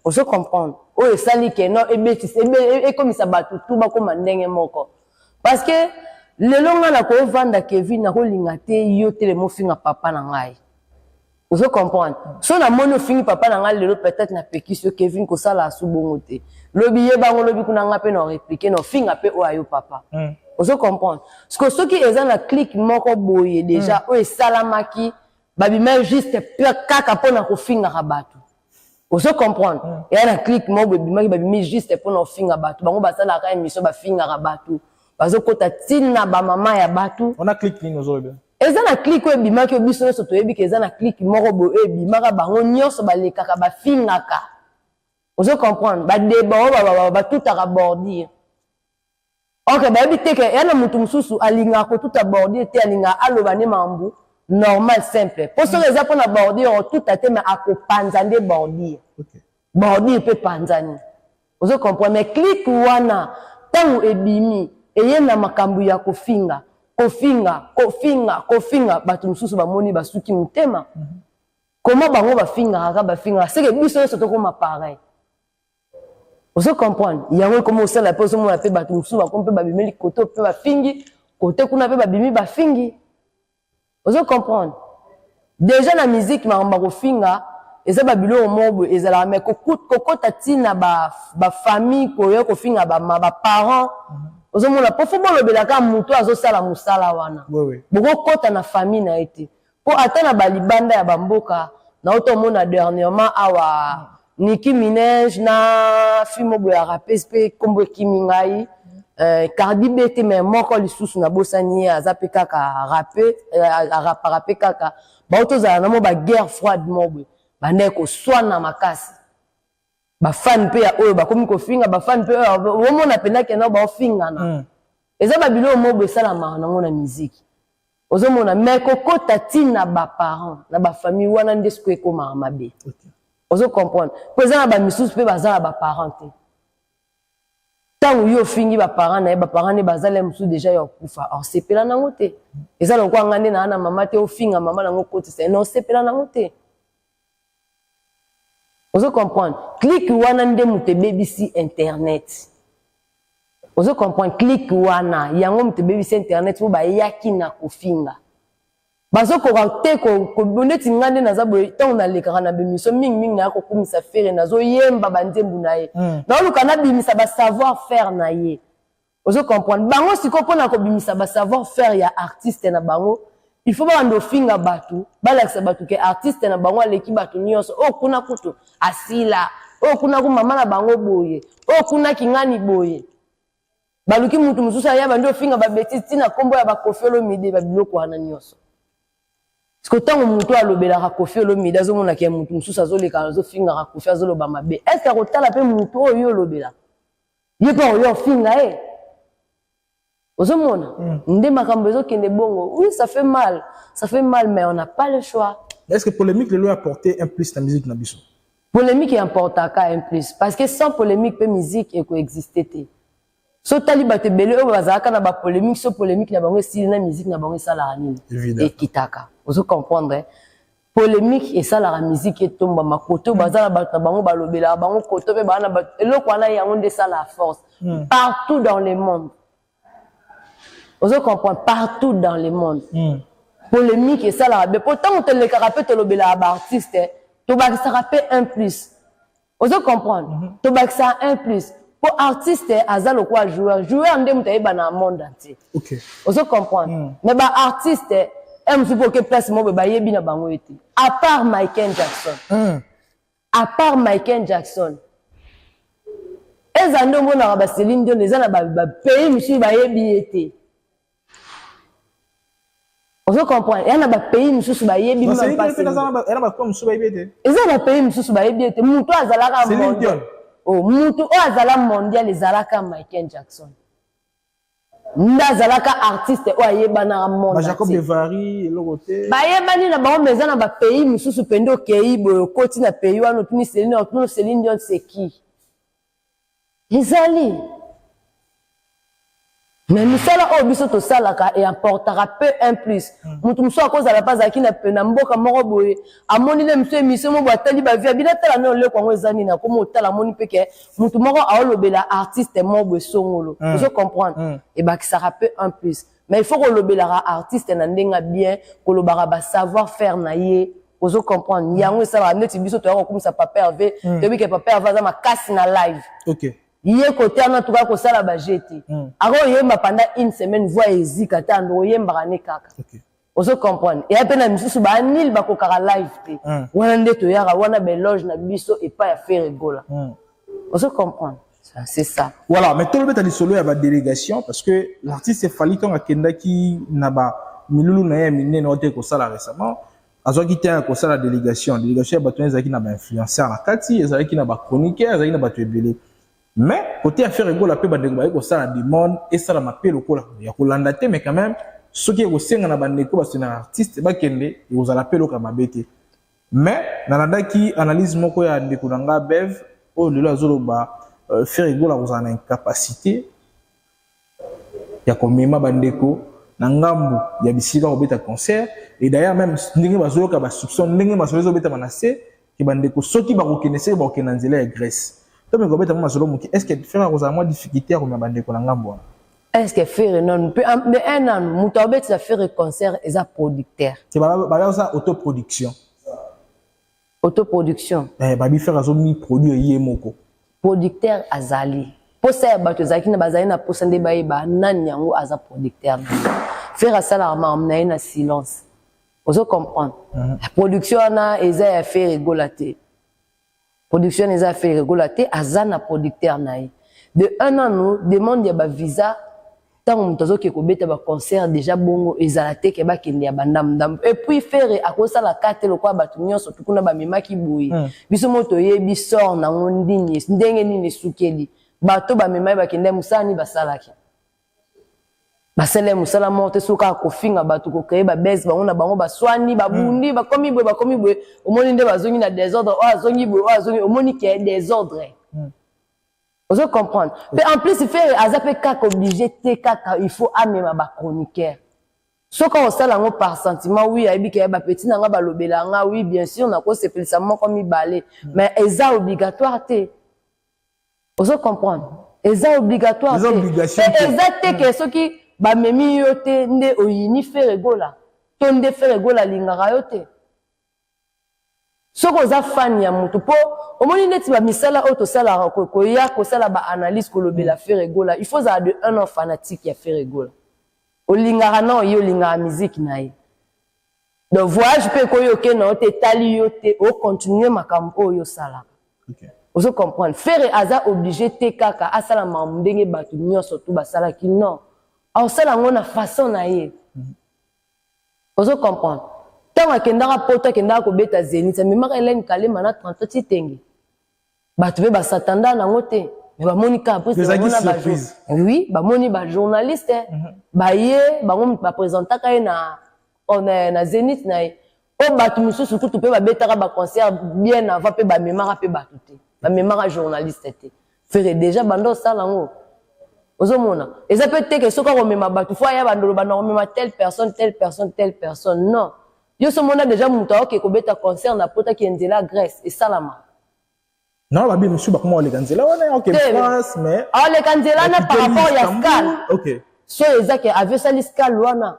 Ozo comprendre? Oyo esali ke no ebetisa, ekomisa bato tu bakóma ndenge moko, parce que lelo ngai nakovanda, Kevin, nakolinga te yo telema ofinga papa na ngai. Ozo comprendre? So namoni ofingi papa na ngai lelo, peut-être napekisi yo: "Kevin, kosala asu bongo te." Lobi yebango, lobi kuna ngai mpe na réplique na ofinga mpe oyo ayo papa. Ozo comprendre? Parce que soki eza na clique moko boye déjà oyo esalamaki, babima juste kaka mpona kofingaka bato. Ozo comprendre? Eya na clique moko boye ebimaki, babimi juste mpona kofinga bato. Bango basalaka émission, bafingaka bato, bazokota ntina bamama ya bato. On a clique nini ozoloba? Eza na clique oyo ebimaki, oyo biso nyonso toyebi ke eza na clique moko boye oyo ebimaka, bango nyonso balekaka, bafingaka. Ozo comprendre? Badeba oyo batutaka bordure. Ok, bayebi te ke eya na motu mosusu alingaka kotuta bordure te, alingaka aloba nde makambo normal, simple. Mpo soki eza mpona bordure, otuta te, mais akopanza nde bordure. Bordure mpe panzani. Ozo comprendre? Mais clique wana, ntango ebimi, eye na makambo ya kofinga, kofinga, kofinga, kofinga. Bato mosusu bamoni, basuki motema. Koma bango bafingaka kaka, bafingaka, seke biso nyonso tokóma pareil. Ozo comprendre? Yango ekoma osala mpe ozomona mpe bato mosusu bakomi mpe babimeli kote mpe bafingi, kote kuna mpe babimi bafingi. Ozo comprendre? Déjà na musique, makambo ya kofinga eza babiloko moko boye ezalaka, mais kokota ntina bafamille, koya kofinga baparent, ozomona? Po fo bolobelaka moto azosala mosala wana, bokokɔta na famille na ye te. Mpo ata na balibanda ya bamboka, nauta omona dernièrement awa Nicki Minaj na film boye ya rapese mpe nkombo ekimi ngai, Cardi B te, mais moko lisusu nabosani ye, aza mpe kaka rape, arapaka mpe kaka. Bauti ozala na mo baguerre froide moko boye, bandeki koswana makasi. Bafani mpe ya oyo bakomi kofinga, bafani mpe oyo omona mpenza kenda baofingana. Eza babiloko moko boye esalamaka nango na miziki, ozomona? Mais kokota ntina baparent na bafamille wana nde sikoyo ekomaka mabe. Ozo comprendre? Mpo eza na bamisusu mpe baza na baparent te. Ntango yo ofingi baparent na ye, baparent nde bazali mosusu déjà ya kokufa, osepela nango te. Eza lokola nga nde naa na mama te, ofinga mama nango, okotisa ye na osepela nango te. Ozo comprendre? Clique wana nde moto ebebisi internet. Ozo comprendre? Clique wana, yango moto ebebisi internet, mpo bayaki na kofinga. Bazokoka te neti nga nde naza boye. Ntango nalekaka na b'émission, mingimingi naya kokumisa Ferre, nazoyemba banzembu na ye, naoluka nabimisa basavoir faire na ye. Ozo comprendre? Bango sikoyo, mpona kobimisa basavoir faire ya artiste na bango, il faut babanda ofinga bato, balakisa bato ke artiste na bango aleki bato nyonso. Oyo kuna kutu asila, oyo kuna ku mama na bango boye, oyo kuna kingani boye. Baluki mutu mosusu aya bandi ofinga babêtises, ntina nkombo ya baKoffi Olomide, babiloko wana nyonso. Parce que ntango motu alobelaka Koffi Olomide, azomonaka ya motu mosusu azoleka, azofingaka Koffi, azoloba mabe. Est ce que akotala mpe motu oyo yo olobelaka ye mpe oyo ofinga ye? Ozomona nde makambo ezokende bongo. Oui, ça fait mal, ça fait mal, mais on n'a pas le choix. Est ce que polémique lelo apporté un plus na musique na biso? Polémique emportaka un plus, parce que sans polémique mpe musique ekoexiste te. So otali bato ebele oyo bazalaka na bapolémique, so polémique na bango esili, na musique na bango esalaka nini? Ekitaka. Ozo comprendre? Polémique esalaka musique etombama. Koto baza na bato na bango, balobelaka bango, koto mpe baa na bato. Eloko wana, yango nde esalaka force partout dans le monde. Ozo comprendre? Partout dans le monde, polémique esalaka be, po ntango tolekaka mpe tolobelaka baartiste, tobakisaka mpe un plus. Ozo comprendre? Tobakisaka un plus po artiste aza lokola joueur. Joueur nde moto ayeba na monde entier. Ozo comprendre? Mais baartiste e mosusu mpo oke place moko boye, bayebi na bango ye te, à part Michael Jackson. À part Michael Jackson, eza nde omonaka baCéline Dion, eza na bapays mosusu bayebi ye te. Ozo comprendre? Eya na bapays mosusu bayebi. Eza na bapays mosusu bayebi ete motu azalaka mondial, oh, motu oyo azala mondial ezalaka Michael Jackson nde azalaka artiste oyo ayebanaka monde. Bayebani na bango, mais eza na bapays mosusu mpe okei boye, okoti na pays wana, otuni Céline, otuni Céline Dion c'est qui? Ezali mais misala oyo biso tosalaka eemportaka peu un plus. Motu mosusu akozala mpe azalaki na mboka moko boye, amoni nde mosu émission moko boye, atali bavues, abina tala nde oleko yango eza nini, akoma otala, amoni mpe ke motu moko aolobela artiste moko boye songolo. Ozo comprendre? Ebakisaka mpe un plus, mais il faut kolobelaka artiste na ndenge bien, kolobaka basavoir faire na ye. Ozo comprendre? Yango esalaka neti biso toyaka kokumisa Papa Hervé, toyebi ke Papa Hervé aza makasi na live. Ye kote wana tuka kosala baje te, akoyemba pendant une semaine, voix ezika te, ando oyembaka ne kaka. Ozo comprendre? Eya mpe na misusu baanile, bakokaka live te. Wana nde toyaka wana baéloge na biso epai ya Ferre Gola. Ozo comprendre? C'est ça. Voilà, mais tolobeta lisolo ya badélégation, parce que l'artiste Fally, ntango akendaki na bamilulu na ye ya minene oyo te kosala récemment, azwaki te ya kosala délégation. Délégation ya bato wana ezalaki na bainfluenceur na kati, ezalaki na bachroniqueur, ezalaki na bato ebele. Mais côté ya Ferre Gola mpe, bandeko baye kosala demande esalama mpe lokola ya kolanda te, mais quand même soki ekosenga na bandeko basena artiste bakende, ekozala mpe eloko ya mabe te. Mais nalandaki analyse moko ya ndeko na nga Bev oyo lelo azoloba, Ferre Gola kozala na incapacité ya komema bandeko na ngambu ya bisika kobeta concert. Et d'ailleurs même ndenge bazoyoka basoupçon, ndenge masolo ezobetama na se ke bandeko soki bakokende, seke bakokende na nzela ya Grèce. To meko kobeta mwa masolo moke, est ce que Ferre akozala mwa difficulté ya komema bandeko na ngambu wana? Est ce que Ferre nanu mpe un nanu moto abetisa Ferre concert eza producteur? Te, baza autoproduction. Autoproduction. Eh, babi Ferre azomi produire ye moko. Producteur azali. Posa ya bato ezalaki na bazali na posa nde bayeba nani yango aza producteur na ye. Ferre asalaka makambo na ye na silence. Ozo comprendre? Production wana eza ya Ferre Gola te. Production wana eza ya Ferre Gola te, aza na producteur na ye. De un nanu demande ya bavisa, ntango moto azoke kobeta baconcert déjà bongo, ezala te ke bakende ya bandambu-ndambu. Et puis Ferre akosala ka te lokola bato nyonso tukuna bamemaki boye. Biso mo toyebi sort nango nini, ndenge nini esukeli. Bato bamemaki bakende, mosala nini basalaki? Basala mosala moko te. Soki kaka kofinga bato, kocréer babese, bango na bango baswani, babundi, bakomi boye, bakomi boye, omoni nde bazongi na désordre. Oyo azongi boye, oyo azongi, omoni ke désordre. Ozo comprendre? Mpe en plus Ferre aza mpe kaka obligé te kaka il faut amema bachroniqueur. Soki osala yango par sentiment, oui, ayebi ke bapeti na nga balobela nga, oui, bien sûr nakosepelisa moko mibale, mais eza obligatoire te. Ozo comprendre? Eza obligatoire te. Eza te ke soki bamemi yo te nde oyini Ferre Gola. To nde Ferre Gola alingaka yo te? Soki oza fan ya mutu po omoni neti ba misala oyo tosalaka koya kosala ba analyse kolobela Ferre Gola, il faut ozala de un an fanatique ya Ferre Gola. Olingaka nao ye, olingaka musique na ye. Donc voyage pe ekoyi oke na yo te, etali yo te, o continuer makambo oyo osalaka. Ozo comprendre? Ferre aza oblige te kaka asala makambo ndenge batu nionso tout basalaki, non. Akosala yango na façon na ye. Ozo comprendre? Tango akendaka poto, akendaka kobeta Zenith, amemaka Helène Kalema na 33 Tshitenge. Batu pe ba s'attendant nango te. Mais bamoni kaka po bamona ba oui, bamoni ba journaliste baye bango ba presentaka ye na na Zenith na ye. Oyo batu mosusu kutu pe babetaka ba concert bien avant pe bamemaka pe batu te. Bamemaka journaliste te. Ferre déjà banda osala yango. Ozomona? Eza pe te ke soki akomema batu faut aya banda oloba nakomema telle personne, telle personne, telle personne. Non. Yo osi omona dejà mutu aoke kobeta concert na poto ake nzela Grèce esalama? Non, babi mosusu bakoma koleka nzela wana oke France mais aoleka nzela wana par rapport ya scale. Okay. So eza ke avion esali scale wana.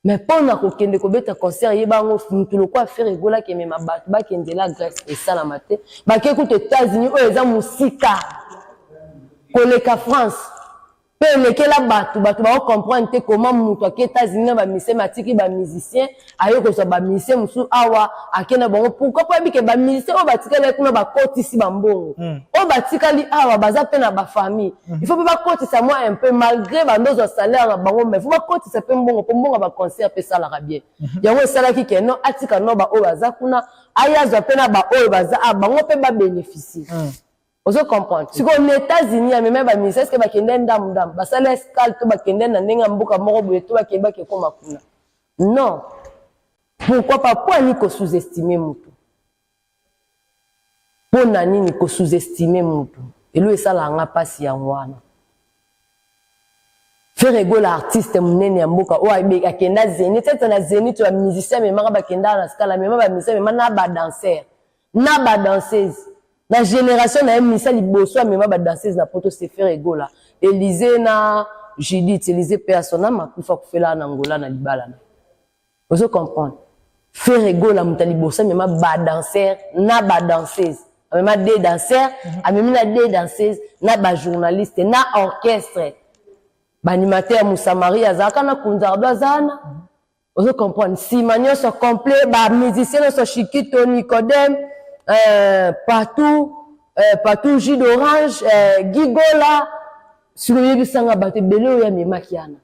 Mais pona kokende kobeta concert yeba yango mutu lokola Ferre Gola akemema batu bakende nzela Grèce esalama te. Bake kutu Etats-Unis oyo eza musika koleka France. Pe elekela batu, batu bako comprendre te comment mutu ake Etats-Unis na ba musiciens mais atiki ba musiciens aye kozwa ba musiciens mosusu awa ake na bango pourquoi? Po ayebi ke ba musiciens oyo batikali ye kuna bakotisi ba mbongo oyo batikali awa baza pe na ba famille il faut pe bakotisa mwa un peu malgre bando ozwa salaire na bango mais faut bakotisa pe mbongo po mbongo ya ba concert pe esalaka bien. Yango esalaki ke non atika no ba oyo baza kuna aye azwa pe na ba oyo baza awa bango pe ba beneficier. Ozo comprendre? Sikoyo na Etats-Unis amema ba musiciens, est-ce que bakende ndambu ndambu? Basala escale to bakende na ndenge ya mboka moko boye to bakende bake koma kuna? Non. Pourquoi pas? Mpo nini ko sous-estimer mutu? Mpo na nini ko sous-estimer mutu? Eloko esalaka nga pasi yango wana. Ferre Gola artiste munene ya mboka oyo akenda Zenith, ete na Zenith ba musiciens amemaka bakendaka na scala, amema ba musiciens, amema na ba danseurs. Na ba danseuse na generation na ye misa liboso amema ba danseuse na poto c'est Ferre Gola, Elysee na Judith, Elysee paix à son ame akufa akufela na Angola na libala na ozo comprendre. Ferre Gola moto ya liboso amema ba danseur na ba danseuse, amema deux danseurs, amemi na deux danseuses na ba journaliste na orchestre, ba animateur Moussa Marie azalaka na Kunzardo aza wana. Ozo comprendre? Sima nyonso complet, ba musiciens nyonso Chikito, Nicodème, Patou, Patou jus d'orange, Guy Gola, sikoyo yebisa nga bato ebele oyo amemaki wana.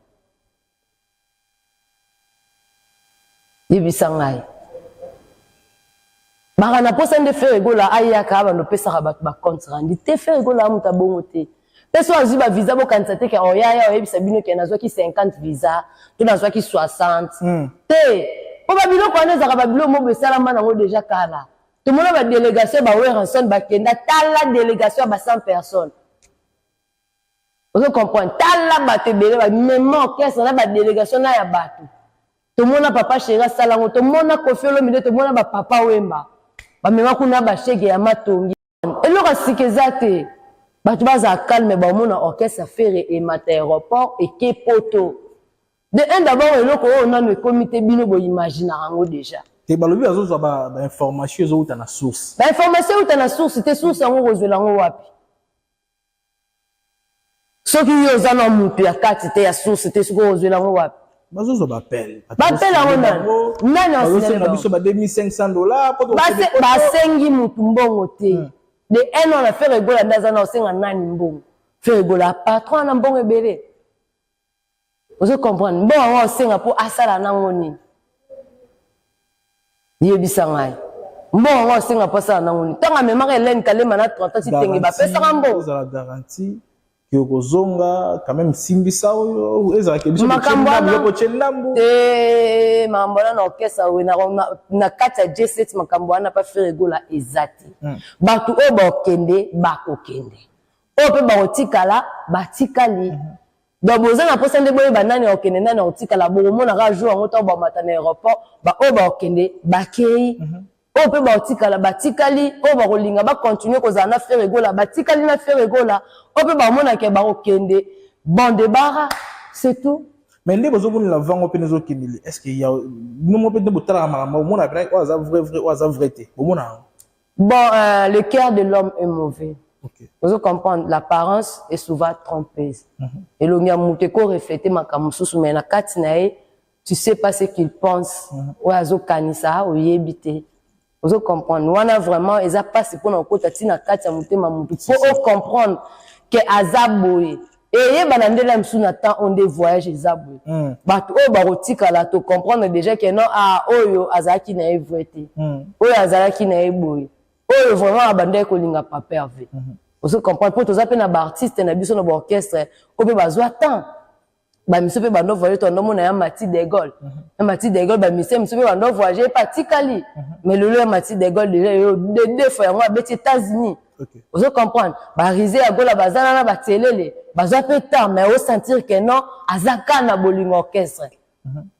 Yebisa ngai. Baka na posa nde Ferre Gola ayaka abanda opesaka bato ba compte rendu te. Ferre Gola amuta bongo te. Pe so azwi ba visa bokanisa te ke oya ya oyebisa bino ke nazwaki 50 visa to nazwaki 60 te. Po ba biloko wana ezalaka ba biloko moko esalama nango deja kala. Tomona ba delegation ba Werrason bakenda, tala delegation ya ba 100 personnes. Ozo comprendre? Tala bato ebele ba mema orchestre na ba delegation na ya bato. Tomona papa chéri asala yango, tomona Koffi Olomide, tomona ba papa Wemba. Bamema kuna ba shege ya matongi. Eloko ya sika eza te. Bato bazala calme, baomona orchestre Ferre emata aéroport eke poto. De un d'abord eloko oyo nanu ekomi te bino bo imaginaka yango déjà. Te balobi bazozwa ba, ba information ezowuta na source. Ba information euta na source te, source yango okozwela yango wapi? Soki yo oza na mutu ya kati te ya source te, soki okozwela yango wapi? Bazozwa ba appel. Ba appel yango nani? Nani azosenga biso ba 2500 dollars po basengi mutu mbongo te. De un an na Ferre Gola nde aza na osenga nani mbongo? Ferre Gola patron na mbongo ebele. Ozo comprendre? Mbongo yango osenga po asala nango nini? Yebisa ngai. Mbongo yango osenga po asala nango nini? Tango amemaka Hélène Kalema na 30 ans Tshitenge bapesaka mbongo. Ozala garantie ke okozonga quand même simbisa oyo ezalaka biso makambo wana kotie ndambu te, makambo wana na orchestre oyo na kati ya J7 makambo wana pa Ferre Gola eza te. Bato oyo bakokende bakokende, oyo mpe bakotikala batikali. Donc boza na posa nde boyeba nani akokende nani akotikala, bokomona kaka jour yango ntango bamata na aéroport, ba oyo bakokende bakei, oyo mpe bakotikala batikali, oyo bakolinga bacontinue kozala na Ferre Gola batikali na Ferre Gola, oyo mpe bakomonaka bakokende, bon débarras, c'est tout. Mais nde bozomonela vango mpe ezokendele, est ce que ya bino moko mpe nde botalaka makambo, omona mpe oyo aza vrai vrai, oyo aza vrai te, bomona yango? Bon, le cœur de l'homme est mauvais. Ozo comprendre, l'apparence est souvent trompeuse. Elongi ya moto ekoreflète makambo mosusu, mais na kati na ye, tu sais pas ce qu'il pense. Oyo azokanisa, oyebi te. Ozo comprendre, wana vraiment eza mpasi mpona kokota ntina kati ya motema motu mpo ocomprendre ke aza boye. Eyebana ndenge mosusu na temps oyo nde voyage eza boye. Bato oyo bakotikala, tocomprendre déjà ke non, ah, oyo azalaki na ye vrai te, oyo azalaki na ye boye, oyo vraiment abandaki kolinga Papa Hervé. Ozo comprendre, mpo toza mpe na baartiste na biso na baorchestre oyo mpe bazwa temps, bamiso mpe bando voyage. Tondomona ya Mati de Gaulle, ya Mati de Gaulle, bamisie miso mpe bando voyage epe atikali. Mais lelo ya Mati de Gaulle déjà yo deux fois yango abeti États-Unis. Ozo comprendre, barise ya Gola baza nana, batelele bazwa mpe temps, mais osentir ke non, aza ka na bolingo orchestre.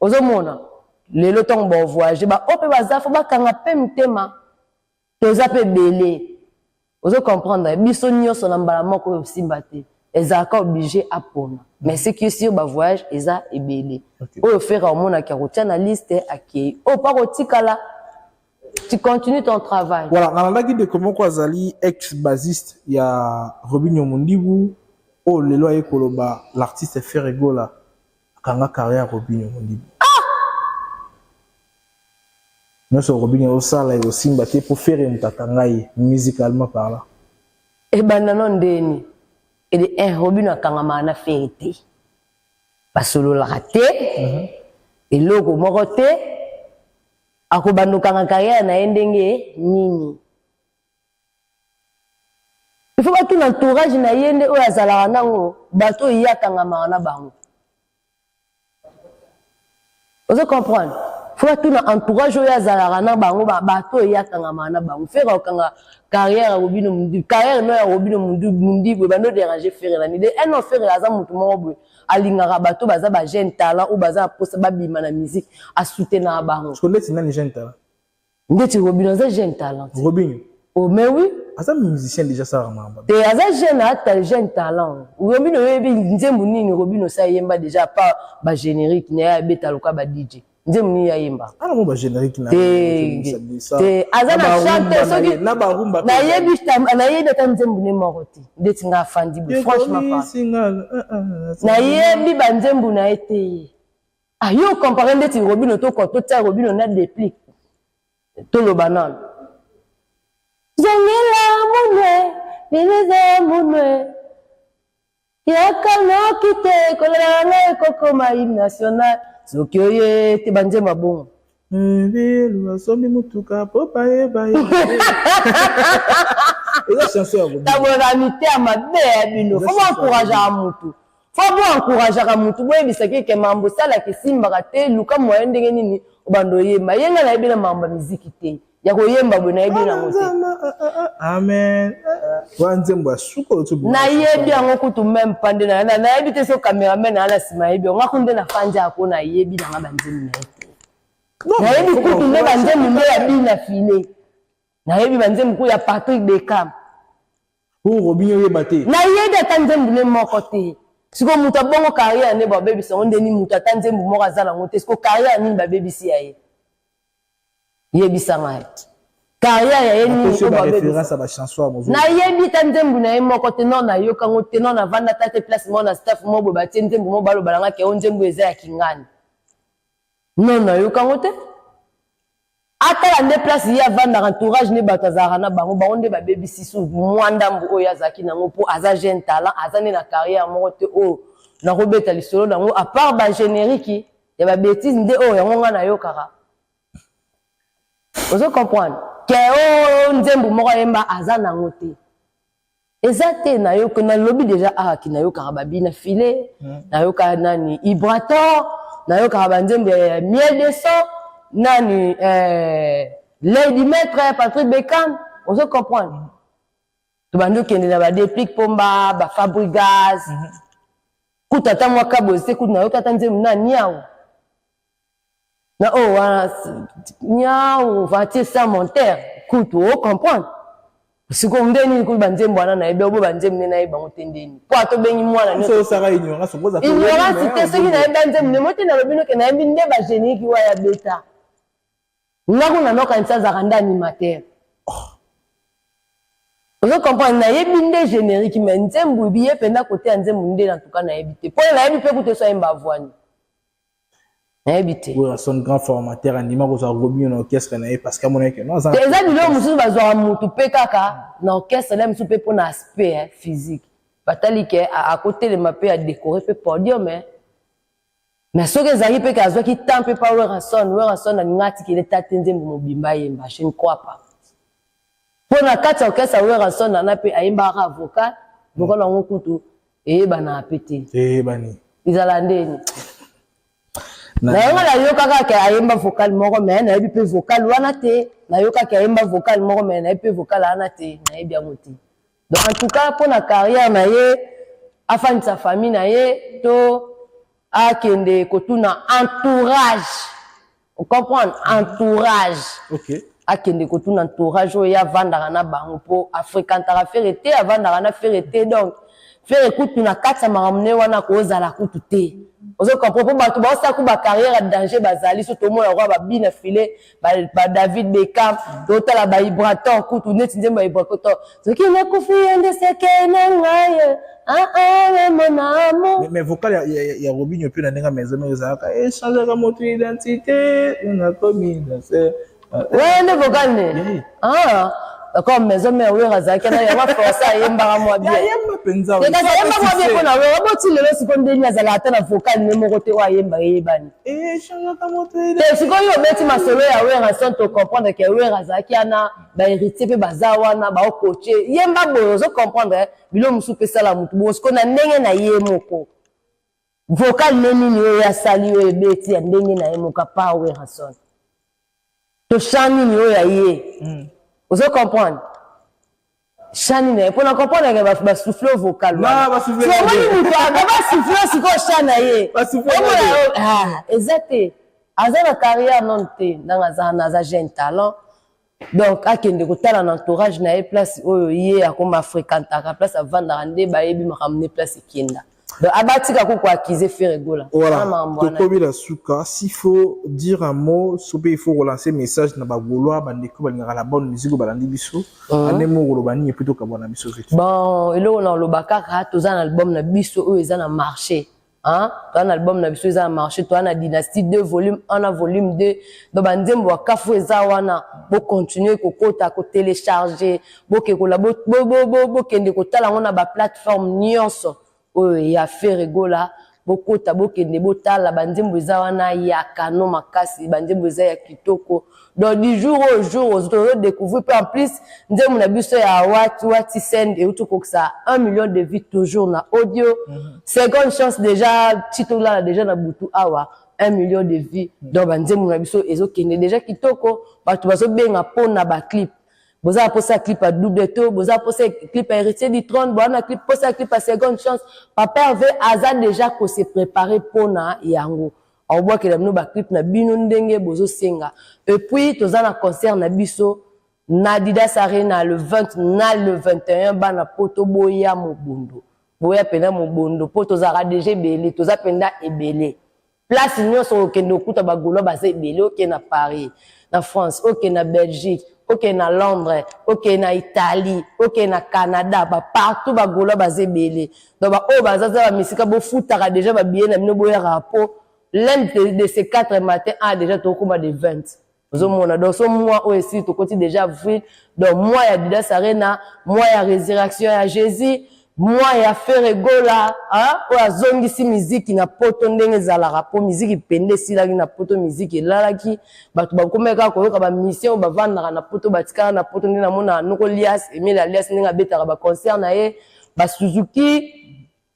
Ozomona lelo ntango bavoyage, baoyo mpe baza fo bakanga mpe mitema, toza mpe ebele. Ozo comprendre, biso nyonso na mbala moko oyo osimba te, ezalaka obligé apona. Mais ce qui est sûr, bavoyage eza ebele. Oyo Ferre omonaki akotia na liste, akei. Oyo mpa kotikala, tu continues ton travail. Voilà, nalandaki ndeko moko azali ex bassiste ya Robinio Mundibu, oyo lelo aye koloba l'artiste Ferre Gola akanga carrière ya Robinio Mundibu. Nyonso Robinio osala ekosimba te mpo Ferre moto akanga ye musicalement parlant. Ebanda no ndeni ede un Robino akangamaka na Ferre te, basololaka te. Eloko moko te akobanda okanga carrière na ye ndenge nini? Il faut batuna entourage na ye nde oyo azalaka nango, bato oyo ye akangamaka na bango. Ozo comprendre, faut batuna entourage oyo azalaka na bango, bato oyo ye akangamaka na bango. Ferre akokanga carrière ya Robino Mundibu? Carrière no ya Robino Mundibu ebandi odérange Ferre na nide un? Non, Ferre aza motu moko boye alingaka bato baza ba jeune talent oyo baza na mposa babima na musique, asoutenaka bango. Parce que ndeti nani jeune talent? Ndeti Robino aza jeune talent. Robinio? Oh, mais oui. Aza musicien déjà, asalaka makambo. Te, aza jeune, ata jeune talent. Robino, oyebi nzembo nini Robino sa yemba déjà pa bagénérique na ye abeta loka ba DJ? Nzembo nini ayemba? Ana mo bagénérique na Te te, aza na chante soki na barumba. Nayebi, nayebi ata nzembo ne moko te. Ndeti nga afandi boye, franchement pas, nayebi banzembo na ye te. Ah, yo compare ndeti Robino, totia Robino na Déplique, toloba nano zongela munwe leleza munwe yaka noki te, kolela na ngai ekokoma hymne national soki oye te, banzembo bongo. Bilu asombi mutuka po bayeba ye, eza chanson ya Robinio. Tambolaka mitema mabe ya bino. Fo boencourageaka mutu, fo boencourageaka mutu, boyebisaki ke mambo esalaka esimbaka te. Luka moyen ndenge nini obanda oyemba ye. Ngai nayebi na mambo ya miziki te, ya koyemba boye nayebi nango te. Amen, wana nzembo ya suka oyo. Nayebi yango kutu même pa nde nayebi te. So cameraman naa na nsima ayebi yango, ngako nde nafandi ako nayebi nanga banzembo na ye te. Nayebi kutu nde banzembo nde ya bina file, nayebi banzembo ku ya Patrick Beckham. Po Robinio oyeba te? Nayebi ata nzembo nde moko te. Sikoyo moto abongo carrière nde babebisa yango ndeni? Moto ata nzembo moko aza nango te, sikoyo carrière nini babebisi ya ye? Yebisa ngai, carrière ya ye nini oyo babebisa? Bachanson ya mozo. Nayebi ta nzembo na ye moko te. Non, nayokango te. Non, navanda ta te place moko na staff moko boye, batie nzembo moko, baloba nanga ke o nzembo eza ya kingani. Non, nayokango te. Atala nde place ye avandaka, entourage nde bato azalaka na bango, bango nde babebisi su mwa ndambu oyo azalaki nango, mpo aza jeune talent, aza nde na carrière moko te oyo nakobeta lisolo nango, à part bagénérique ya babêtise nde oyo yango ngai nayokaka. Ozo comprendre ke oyo nzembo moko ayemba aza nango te, eza te. Nayoka, nalobi déjà awaki, nayokaka babina file, nayokaka nani, Ibrator, nayokaka banzembo ya Miel de Son, nani, Lady Maître Patrick Beckham. Ozo comprendre, tobandi okende na badéplique Pomba, bafabrigas. Kuta ata mwa kabozi te, kutu nayoka ata nzembo na niau na oyo wana niau vatie sans montere, kutu ocomprendre. Sikoyo nde nini kutu banzembo wana nayebi obo banzembo nde nayeba yango te ndeni mpo atobengi mwana ignorance te. Soki nayeba nzembo nde mo te, nalobi noke nayebi nde bagénérique wa ya beta nga kuna nokanisi azalaka nde animateur. Ozo comprendre? Nayebi nde générique, mais nzembo ye mpenza, kote ya nzembo nde en tout cas nayebi te, mpo nayebi mpe kutu eso ayemba avwani, nayebi te. Son grand formateur andima kozwa Robinho na orchestre na ye parce que amonaki non, eza biloko mosusu bazwaka motu mpe kaka na orchestre na mosusu mpe mpona aspect physique, batali ke akotelema mpe adécorer mpe podium. Mais soki ezalaki mpe ke azwaki temps mpe pa Werrason, Werrason alinga atikele ta te nzembo mobimba ayemba, je ne crois pas. Mpo na kati ya orchestre ya Werrason nana mpe ayembaka avocat, vocal yango kutu eyebanaka mpe te. Eyebani. Ezala ndeni na yango, nayokaka ke ayemba vocal moko, mais nayebi mpe vocal wana te. Nayokaki ayemba vocal moko, mais nayebi mpe vocal wana te, nayebi yango te. Donc en tout cas, mpo na carrière na ye, afandisa famille na ye to akende kotuna entourage, comprendre, entourage. Akende kotuna entourage oyo ye avandaka na bango, mpo afréquentaka Ferre te, avandaka na Ferre te. Donc Ferre kutu na kati ya makambo ne wana kozala kutu te, ozo comprendre? Mpo bato baosala ku bacarrière ya danger bazali so tomona kwa babina file, ba David Beckham, totala baibrator kutu neti nzembo ya Ibrator, soki nakufi yo nde seke na ngai mon amour. Mais vocal ya Robinho mpe na ndenge maison mère ezalaka echangeaka moto identité, nakomi danser. Wana nde vocal ne. Ah, d'accord. Maison mère, Wera azalaki na yango, force ayembaka mwa bien. Ayemba mpenza. Kasi ayemba mwa bien mpona Wera. Boti lelo sikoyo ndeni azalaka ata na vocal ne moko te oyo ayemba eyebani. Echangeaka moto. Te, sikoyo obeti masolo ya Wera sans to comprendre ke Wera azalaki wana, bahéritier mpe baza wana, baokoche yemba boye, ozo comprendre? Bilo mosusu mpe esala motu bongo. Sikoyo na ndenge na ye moko, vocal ne nini oyo asali oyo ebeti ya ndenge na ye moko apa Werrason, to chant nini oyo ya ye, ozo comprendre? Chant nini ye mpona comprendre ke basouffle vocal? Omoni moto basouffle sikoyo chant na ye eza te, aza na carrière nano te. Ndanga aza na, aza jeune talent, donc akende kotala na entourage na ye, place oyo ye akoma afréquentaka, place avandaka, nde bayebi makambo ne place ekenda. Donc abatika kuku accuser Ferre Gola. Voilà, tokomi na suka. S'il faut dire un mot, sope il faut relancer message na bagaulois, bandeko balingaka la bonne musique oyo balandi biso, ane moko koloba nini epuis tokabwana biso vite? Bon, eloko na oloba kaka, toza na album na biso oyo eza na marché, hein? Toza na album na biso eza na marché, toza na Dynastie 2, volume 1 na volume 2. Donc banzembo ya kafu eza wana, bocontinue kokota, kotélécharge, bokekola, bokende kotala yango na baplateforme nyonso oyo ya Ferre Gola. Bokota, bokende botala banzembo eza wana ya kano makasi, banzembo eza ya kitoko. Donc du jour au jour tozodécouvrir mpe. En plus, nzembo na biso ya Wati Wati Send euti kokisa 1 million de vues toujours na audio. Seconde Chance déjà ti tolala déjà na butu awa 1 million de vues. Donc banzembo na biso ezokende déjà kitoko, bato bazobenga mpona baclip. Boza mposa clip ya Double To, boza mposa clip ya Héritier du Trône, boza na clip, mposa clip ya Seconde Chance. Papa Hervé aza déjà kose préparer mpona yango, akobwakela bino baclip na bino ndenge bozosenga. Et puis toza na concert na biso na Adidas Arena le 20 na le 21. Bana poto, boya mobondo, boya mpenza mobondo, mpo tozalaka déjà ebele, toza mpenza ebele. Place nyonso okende okuta bagaulois baza ebele. Okende na Paris, na France, okende na Belgique, okende na Londres, okende na Italie, okende na Canada, bapartout bagaulois baza ebele. Donc baoyo baza za bamisika, bofutaka déjà babillet na bino, boyakaka, mpo l'un de ces quatre matin a déjà tokóma de 20, ozomona. Donc so mois oyo esili, tokoti déjà avril, donc mois ya Adidas Arena, mois ya résurrection ya Jésus, mois ya Ferre Gola oyo azongisi miziki na poto ndenge ezalaka, mpo miziki pende esilaki na poto, miziki elalaki, bato bakomaki kaka koyoka bamission oyo bavandaka na poto, batikala na poto. Nde namona noko Lias Emile Alias ndenge abetaka baconcert na ye, basuzuki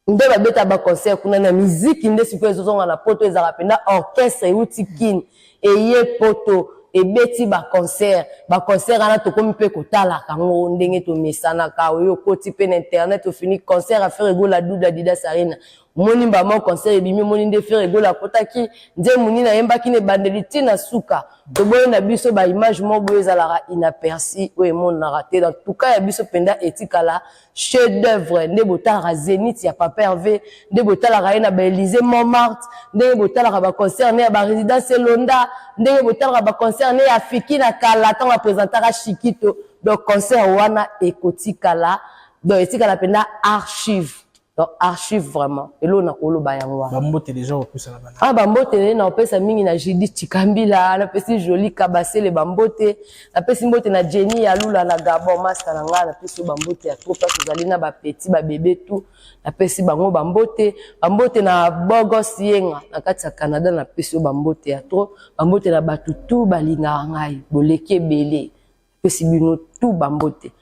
nde babeta baconcert kuna na miziki. Nde sikoyo ezozonga na poto, ezalaka mpenza orchestre euti Kine eye poto, ebeti baconcert. Baconcert wana tokomi mpe kotalaka yango ndenge tomesanaka. Oyo okoti mpe na internet, ofini concert ya Ferre Gola double Adidas Arena. Omoni mbama concert ebimi, omoni nde Ferre Gola akotaki, nzembo nini ayembaki na ebandeli ti na suka. Toboyi na biso baimage moko boye ezalaka inaperçu, oyo emonanaka te. Dans tout cas, ya biso mpenza etikala chef d'œuvre. Nde botalaka Zénith ya Papa Hervé, nde botalaka ye na baÉlysée Montmartre, ndenge botalaka baconcert ne ya barésidence Elonda, ndenge botalaka baconcert ne ya Fiki na kala, ntango apresentaka Shikito. Donc concert wana ekotikala, donc etikala mpenza archive, donc archive vraiment. Eloko na koloba yango wana. Bambote déjà opesa na bana? Ah, bambote nde na opesa mingi na Judith Chikambila, napesi Joli Kabasele bambote, napesi mbote na Jenny Yalula na Gabon, master na ngai, napesi yo bambote ya trop. Place ozali na bapeti, babebe, tout, napesi bango bambote. Bambote na Bogos Yenga na kati ya Canada, napesi yo bambote ya trop. Bambote na bato tu balingaka ngai, boleki ebele, napesi bino tu bambote,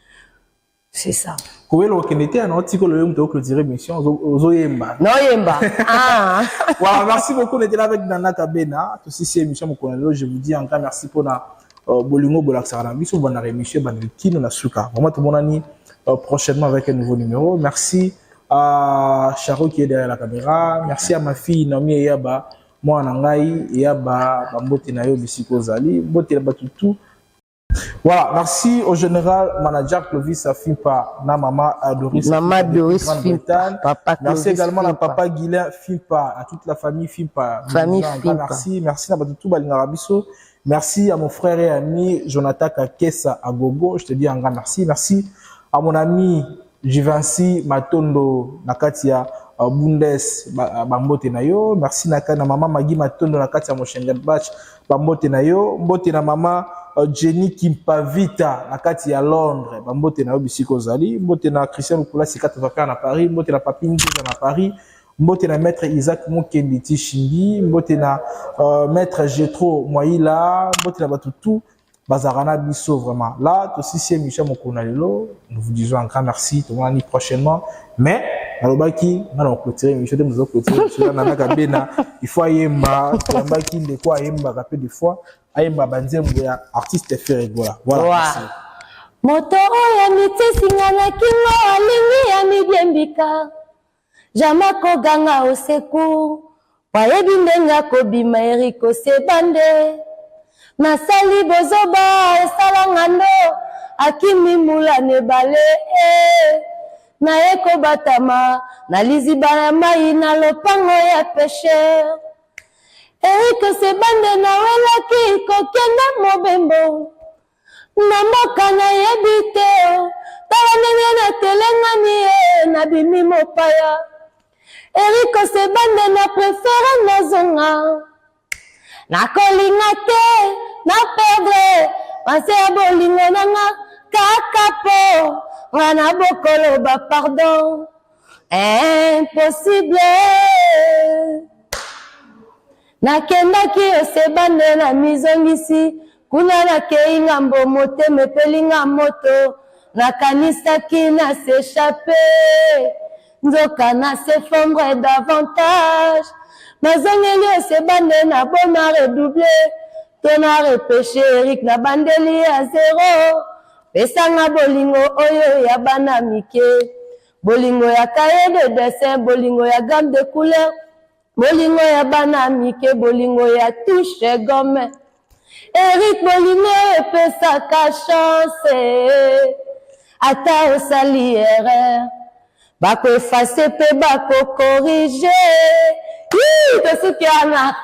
c'est ça. Kowela okende te na otikolo yo moto oclôturer émission, ozoyemba. Naoyemba, ah. Voilà, merci beaucoup. On était là avec Nana Kabena. Tosilisi émission mokolo lelo. Je vous dis encore merci pour na bolingo bolakisaka na biso bana émission bana kino na suka. Vraiment, tout le monde, prochainement avec un nouveau numéro. Merci à Charo qui est derrière la caméra. Merci à ma fille Naomi Eyaba, mwana ngai Eyaba, bambote na yo bisiko ozali. Mbote na bato tout. Voilà, merci au général manager Clovis Fimpa, na maman Doris. Maman Doris Fimpa, papa. Merci également à papa Guilain Fimpa, à toute la famille Fimpa. Famille Fimpa. Merci, merci à tout balinga biso. Merci à mon frère et ami Jonathan Kakesa Agogo, je te dis un grand merci. Merci à mon ami Jivancy Matondo Nakatia Bundes, bambote na yo. Merci na na maman Magui Matondo na kati ya Mönchengladbach, bambote na yo. Mbote na mama Jenny Kimpavita na kati ya Londres, bambote na yo bisika ozali. Mbote na Christian Lukula Sikata Vaka na Paris, mbote na Papi Nziza na Paris, mbote na maître Isaac Mukendi Tishimbi, mbote na maître Jetro Moïla, mbote na bato tout bazalaka na biso. Vraiment, là tosilisi émission mokolo na lelo. Nous vous disons un grand merci, tomonani prochainement. Mais nalobaki nga na clôturer émission te, mozo clôturer émission Nana Kabena, il faut ayemba. Toyambaki ndeko ayembaka mpe des fois ayemba banzembo ya artiste Ferre Gola. Voilà, merci. Moto oyo amitisinga na kingo alingi ya midiembika, jama koganga oseku wayebi ndenge akobima. Eriko Sebande, nasali bozoba esalanga ndo akimi mula na ebale e naye kobatama na liziba ya mai na lopango ya pêcheur. Eriko Sebande, nawelaki kokende mobembo na mboka nayebi te. Tala ndenge natelengani ye, nabimi mopaya. Eriko Sebande, na préféré nazonga, nakolinga te na perdre pense ya bolingo nanga kaka po nga na bokoloba pardon, impossible. Nakendaki osebande na mizongisi kuna, nakei ngambo, motema epelinga moto. Nakanisaki na s'échapper, nzoka na s'effondre davantage. Nazongeli osebande na bona redouble to na repêche Erik na bandeli ya zero. Pesanga bolingo oyo ya bana mike, bolingo ya cahier de dessin, bolingo ya gamme de couleur, bolingo ya bana mike, bolingo ya touche gomme. Erik, bolingo epesaka chance, ata osali erreur, bakoeffacer mpe bakocorriger. Tosuki wana.